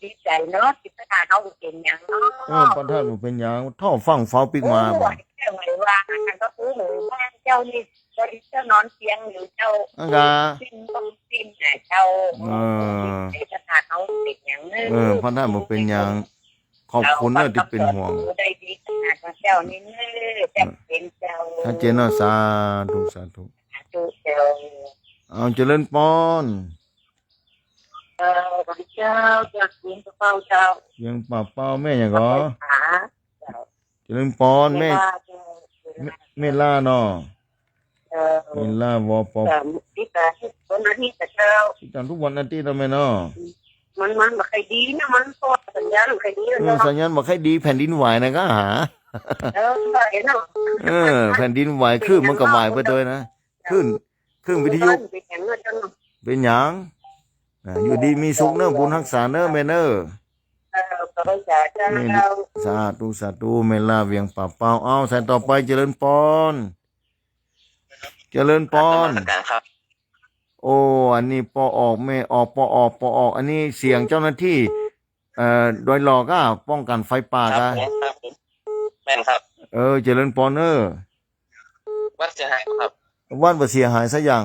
ดีใจ๋เนาะ ตี้พระธาตุเฮาบ่เป๋นหยังเนาะ เออ พระธาตุบ่เป๋นหยัง ท่อฟั่งฟ้าวปิ๊กมา โอ้ บ่ แค่ไหนว่า อันนั้นก็คือหมู่บ้านเจ้านี่ ก็เจ้านอนเตียงอยู่เจ้า อันกา สิ้นต้องสิ้นน่ะเจ้า เออ ตี้พระธาตุเฮาบ่เป๋นหยังเนอะ เออ พระธาตุบ่เป๋นหยัง ขอบคุณเนอะตี้เป๋นห่วง ได้ดีขนาดเจ้านี่เนอะ ชัดเจนเจ้า ชัดเจนเนาะ สาธุ สาธุ สาธุเจ้า เอา เจริญปอน เออ พระเจ้า เจ้าเสียงเปล่าเจ้า เสียงเปล่าๆ แม่หยังก่อ เจ้า เจริญปอน แม่ แม่ล่าเจ้า แม่ แม่ล่าเนาะ เออ แม่ล่า วป. เออ ติดตามทุกวันอาทิตย์เจ้า ติดตามทุกวันอาทิตย์เนาะแม่เนาะ มัน มันบ่ค่อยดีนะ มันก็สัญญาณบ่ค่อยดีนะ เออ เจ้า สัญญาณบ่ค่อยดี แผ่นดินไหวนะก็หา เออ ไหวเนาะ เออ แผ่นดินไหว คลื่นมันก็ไหวไปด้วยนะ คลื่น คลื่นวิทยุ เป๋นหยังเนาะเจ้าเนาะ เป๋นหยัง อ่า อยู่ดีมีสุขเนอะ บุญฮักษาเนอะแม่เนอะ เออ ขอบคุณเจ้า แม่ สาธุ สาธุ แม่ล่าเวียงป่าเป้า เอา สายต่อไป เจริญปอน เจริญปอน นมัสการครับ โอ้ อันนี้ปอออก แม่ออก ปอออก ปอออก อันนี้เสียงเจ้าหน้าตี้ เอ่อ ดอยหล่อก็ป้องกันไฟป่า ครับ ก็ ผม ครับผม แม่นครับ เออ เจริญปอนเนอะ วัดเสียหายครับ วัดบ่เสียหายสักอย่าง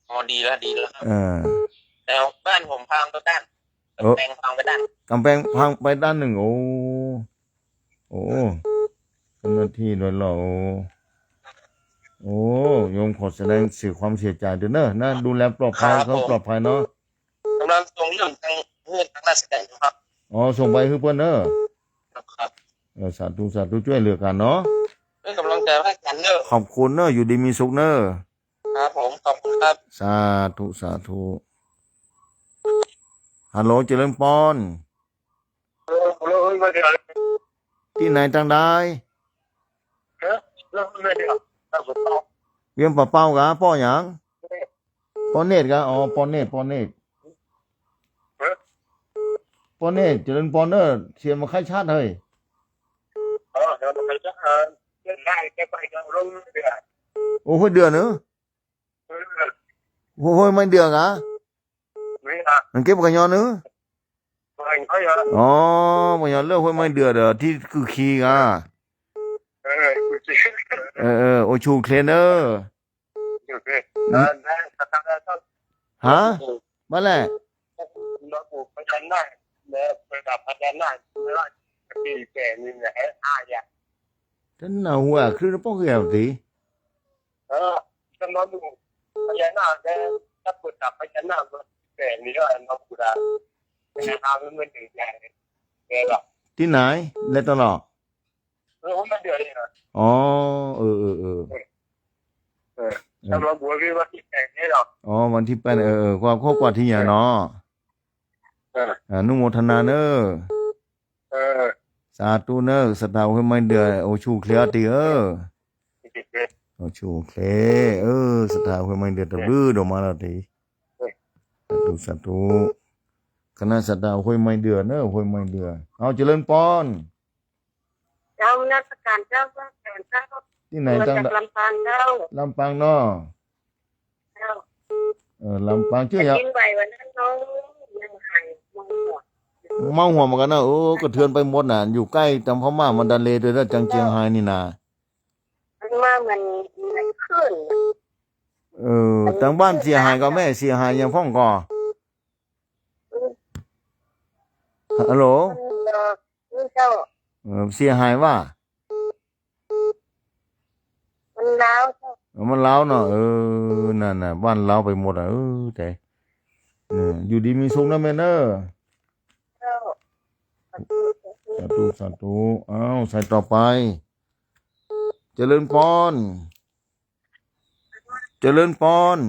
อ๋อ ดีแล้ว ดีแล้วครับ เออ แต่บ้านผมพังไปด้าน เออ กำแพงพังไปด้าน กำแพงพังไปด้านหนึ่ง โอ้ โอ้ เจ้าหน้าตี้ดอยหล่อ โอ้ โอ้ โยมขอแสดง สื่อความเสียใจด้วยเนอะ นะ ดูแลปลอดภัย ครับผม เขาปลอดภัยเนาะ กำลังส่งเรื่องทาง เรื่องทางราชการอยู่ครับ อ๋อ ส่งไปหื้อเปิ้นเนอะ ครับ เออ สาธุ สาธุ จ้วยเหลือกั๋นเนาะ เป็นกำลังใจให้กั๋นเนอะ ขอบคุณเนอะ อยู่ดีมีสุขเนอะ ครับผม ขอบคุณครับ สาธุ สาธุ ฮัลโหล เจริญปอน ฮัลโหล ฮัลโหล เฮ้ย มาเดี๋ยว ตี้ไหนตังใด เอ๊ะ แล้วมาเดี๋ยว เวียงป่าเป้า เวียงป่าเป้ากะ ป้อหยัง ป้อเนตรกะ อ๋อ ป้อเนตร ป้อเนตร เอ๊ะ ป้อเนตร เจริญปอนเนอะ เสียงบ่ค่อยชัดเฮ้ย อ๋อ เสียงบ่ค่อยชัด เออ เสียงได้ แกไปกับลมเดือด โอ้ ห้วยเดือเนอะ เออ ห้วยไม้เดือกะ นี่นะ มันเก็บบ่ากั๋นยอเนอะ บ่ากั๋นยอ อ๋อ บ่ากั๋นยอเลิกห้วยไม้เดือเด้อ ตี้กือคีกะ เออ กูเจ๊ เออ เออ โอชูเคลนเนอะ โอเค อืม แล้ว แล้ว แล้ว ฮะ มาแหละ มาปลูกพญานาค แล้วประดับพญานาค แล้วปีแก่นี่แหละ ห้าอย่าง ต้านหัว คือป้องคือตี เออ จะมาปลูกพญานาค แล้วถ้าประดับพญานาค แก่นี่ก็มาปลูกอะ พญานาคมันเหมือนถึงใหญ่เลย แกหรอก ตี้ไหน และตลอด เออ มันเดือดเลยนะ อ๋อ เออ เออ เออ เออ เออ สำหรับบัวพี่วันตี้แปดนี่หรอ อ๋อ วันตี้แปด เออ เออ ความครอบครัวตี้ใหญ่เนาะ เออ อนุโมทนาเนอะ เออ สาธุเนอะ ศรัทธาห้วยไม้เดือ โอชูเคลียร์ตี้ เออ โอชูเคลียร์ เออ ศรัทธาห้วยไม้เดือ ตะบื้อดอกไม้ละตี้ เออ สาธุ สาธุ คณะศรัทธาห้วยไม้เดือเนอะ ห้วยไม้เดือ เอา เจริญปอน เจ้านมัสการเจ้า นมัสการเจ้า ตี้ไหน มาจาก ตัง ลำปางเจ้า ลำปางเนาะ เจ้า เออ ลำปาง จื้อหยัง กินไหววันนั้นเนาะ ยังหายเมาหมด เมาหัวเหมือนกั๋นนะ โอ้ กระเทือนไปหมดน่ะ อยู่ใก้ตางพม่ามันดาเลย์ตวยนะ จังเจียงไฮ้นี่นะ มันมาเหมือน เหมือนคลื่น เออ ตางบ้านเสียหายก่อแม่ เสียหายหยังพ่องก่อ ฮัลโหล เออ นี่เจ้า เออ เสียหายว่า มันร้าวเจ้า เออ มันร้าวเนาะ เออ นั่นน่ะ บ้านร้าวไปหมดอ่ะ เออ แต่ เออ อยู่ดีมีสุขนะแม่เนอะ เจ้า สาธุ สาธุ อ้าว สายต่อไป เจริญปอน เจริญปอน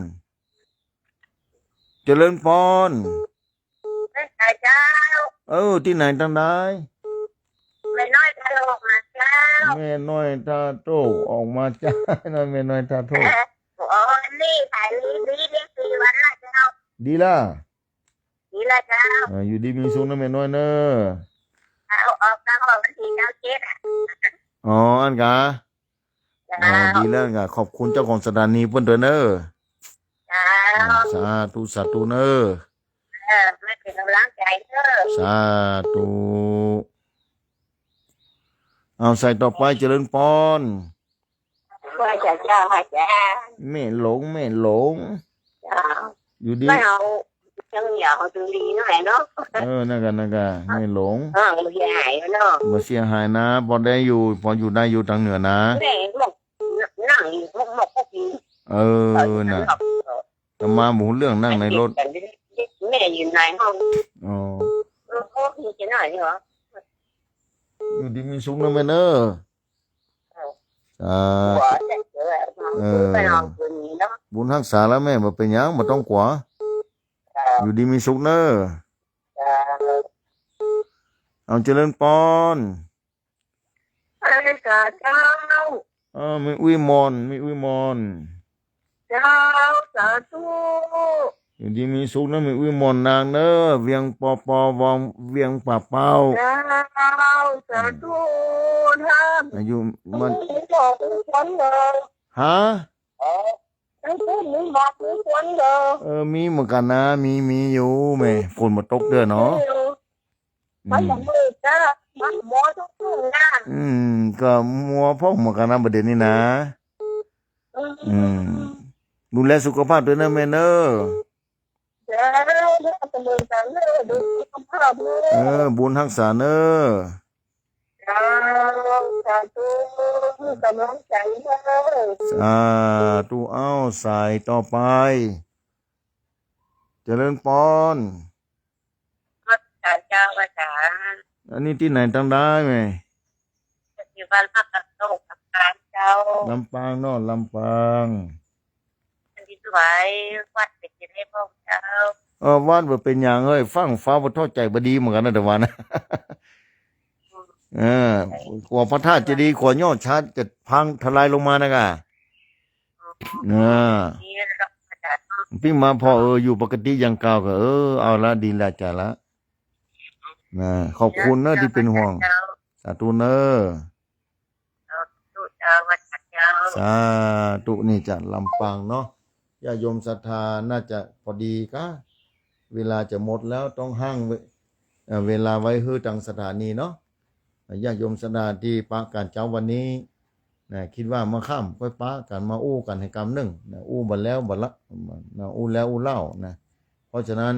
เจริญปอน แม่สายเจ้า เออ ตี้ไหนตังใด แม่น้อยท่าโทออกมาเจ้า แม่น้อยท่าโทออกมาเจ้า น้อย แม่น้อยท่าโท อ๋อ นี่สายนี้ดี ดีสี่วันละเจ้า ดีละ ดีละเจ้า เออ อยู่ดีมีสุขนะแม่น้อยเนอะ เอาออก เอาออกวันตี้เก้าเจ็ดอะ อ๋อ อั้นกา เจ้า อ๋อ ดีแล้วกา ขอบคุณเจ้าของสถานีเปิ้นตวยเนอะ เจ้า อ่า สาธุ สาธุเนอะ เออ มาเป็นกำลังใจเนอะ สาธุ เอา สายต่อไป เจริญปอน ไหว้เจ้า เจ้า ไหว้เจ้า แม่หลง แม่หลง เจ้า อยู่ดี ไม่เอา จังเหี่ยว เอาจังดีหน่อยเนาะ เออ นั่นกะ นั่นกะ แม่หลง เออ บ่เสียหายเนาะ บ่เสียหายนะ ปอได้อยู่ ปออยู่ได้อยู่ตางเหนือนะ แม่หมก นั่งอยู่หมก หมกก็กิน เออ น่ะ อาตมาบ่ฮู้เรื่อง นั่งในรถ แม่อยู่ในห้อง อ๋อ เออ โอ้ มีจะหน่อยเหรอ อยู่ดีมีสุขนะแม่เนอะ เออ สาธุ เออ บุญฮักษาแล้วแม่ บ่เป๋นหยัง บ่ต้องกั๋ว อยู่ดีมีสุขเนอะ เอา เจริญปอน สาธุเจ้า เออ แม่อุ๊ยมอน แม่อุ๊ยมอน เจ้า สาธุ อยู่ดีมีสุขนะ แม่อุ๊ยมอนนางเนอะ เวียงปอปอ วัง เวียงป่าเป้า เจ้า สาธุ ท่าน อายุมัน มีหมอกมีฝนเลย ฮะ เออ ทั้งคืนมีหมอกมีฝนเลย เออ มีเหมือนกั๋นนะ มี มีอยู่แม่ ฝนบ่ตกเตื้อเนาะ มีอยู่ อืม มันบ่มืดจ้า มันมัวทุกๆ นะ อืม ก็มัวพ่องเหมือนกั๋นนะ บ่าเดี่ยวนี้นะ อืม อืม ดูแลสุขภาพตวยเน่อแม่เน่อ เจ้า เจ้า เจ้า เจ้า ดูสุขภาพเน่อ เออ บุญฮักษาเน่อ เจ้า สาธุ กำลังใจ๋เน่อ สาธุ เอ้า สายต่อไป เจริญปอน ครับ อาจ๋ารย์เจ้า อาจ๋ารย์ อันนี้ตี้ไหนตังใดแม่ ปัจจุบันมาจากโลกลำปางเจ้า ลำปางเนาะ ลำปาง อันนี้ถวายวัดเป๋นจะได้พ่องเจ้า เออ วัดบ่เป๋นหยังเฮ้ย ฟั่งฟ้าบ่เต้าใจ๋บ่ดีเหมือนกั๋นนะ แต่ว่านะ เออ กลัวพระธาตุเจดีย์ กลัวย่อชาติจะพังทลายลงมานะก่ะ เออ นี่ครับอาจ๋ารย์ ปิ้งมาพอ เออ อยู่ปกติอย่างเก่าก็ เออ เอาละ ดีละ จ๋าละ นะ ขอบคุณเน่อตี้เป๋นห่วง เจ้า สาธุเน่อ สาธุเจ้า อาจ๋ารย์เจ้า สาธุ นี่จากลำปางเนาะ ญาติโยมศรัทธาน่าจะพอดีกะ เวลาจะหมดแล้ว ต้องห้างเว- เอ่อ เวลาไว้หื้อตางสถานีเนาะ ญาติโยมศรัทธาตี้ปะกั๋นเจ๊าวันนี้นะ กึ๊ดว่ามาค่ำค่อยปะกั๋น มาอู้กั๋นหื้อกำนึ่งนะ อู้บ่าแล้วบ่าละนะ อู้แล้วอู้เล่านะ เพราะฉะนั้น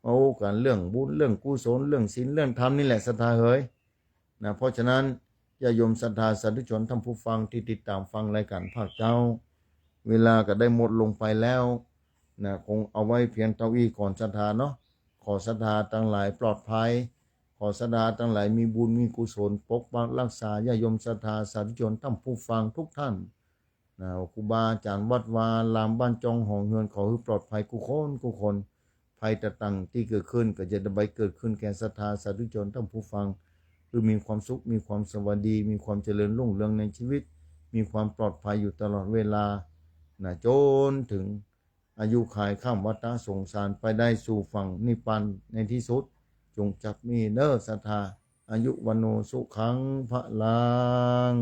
มาอู้กั๋นเรื่องบุญ เรื่องกุศล เรื่องศีล เรื่องธรรมนี่แหละศรัทธาเหยนะ เพราะฉะนั้นญาติโยมศรัทธาสาธุชนท่านผู้ฟังตี้ติดต๋ามฟังรายก๋านภาคเจ๊า เวลาก็ได้หมดลงไปแล้วนะ คงเอาไว้เพียงเต้าอี้ก่อนศรัทธาเนาะ ขอศรัทธาตังหลายปลอดภัย ขอศรัทธาตังหลายมีบุญมีกุศล ปกปักฮักษาญาติโยมศรัทธาสาธุชนท่านผู้ฟังทุกท่านนะ ครูบาอาจ๋ารย์วัดวาอารามบ้านจ้องหองเฮือน ขอหื้อปลอดภัยกู้คนกู้คน ภัยต่างๆ ตี้เกิดขึ้นก็จะได้บ่เกิดขึ้นแก่ศรัทธาสาธุชนท่านผู้ฟัง คือมีความสุข มีความสวัสดี มีความเจริญรุ่งเรืองในชีวิต มีความปลอดภัยอยู่ตลอดเวลานะ จ๋นเถิง อายุขัยข้ามวัฏสงสารไปได้สู่ฝั่งนิพพานในตี้สุด จงจักมีเน่อศรัทธา อายุ วัณโณ สุขัง พลัง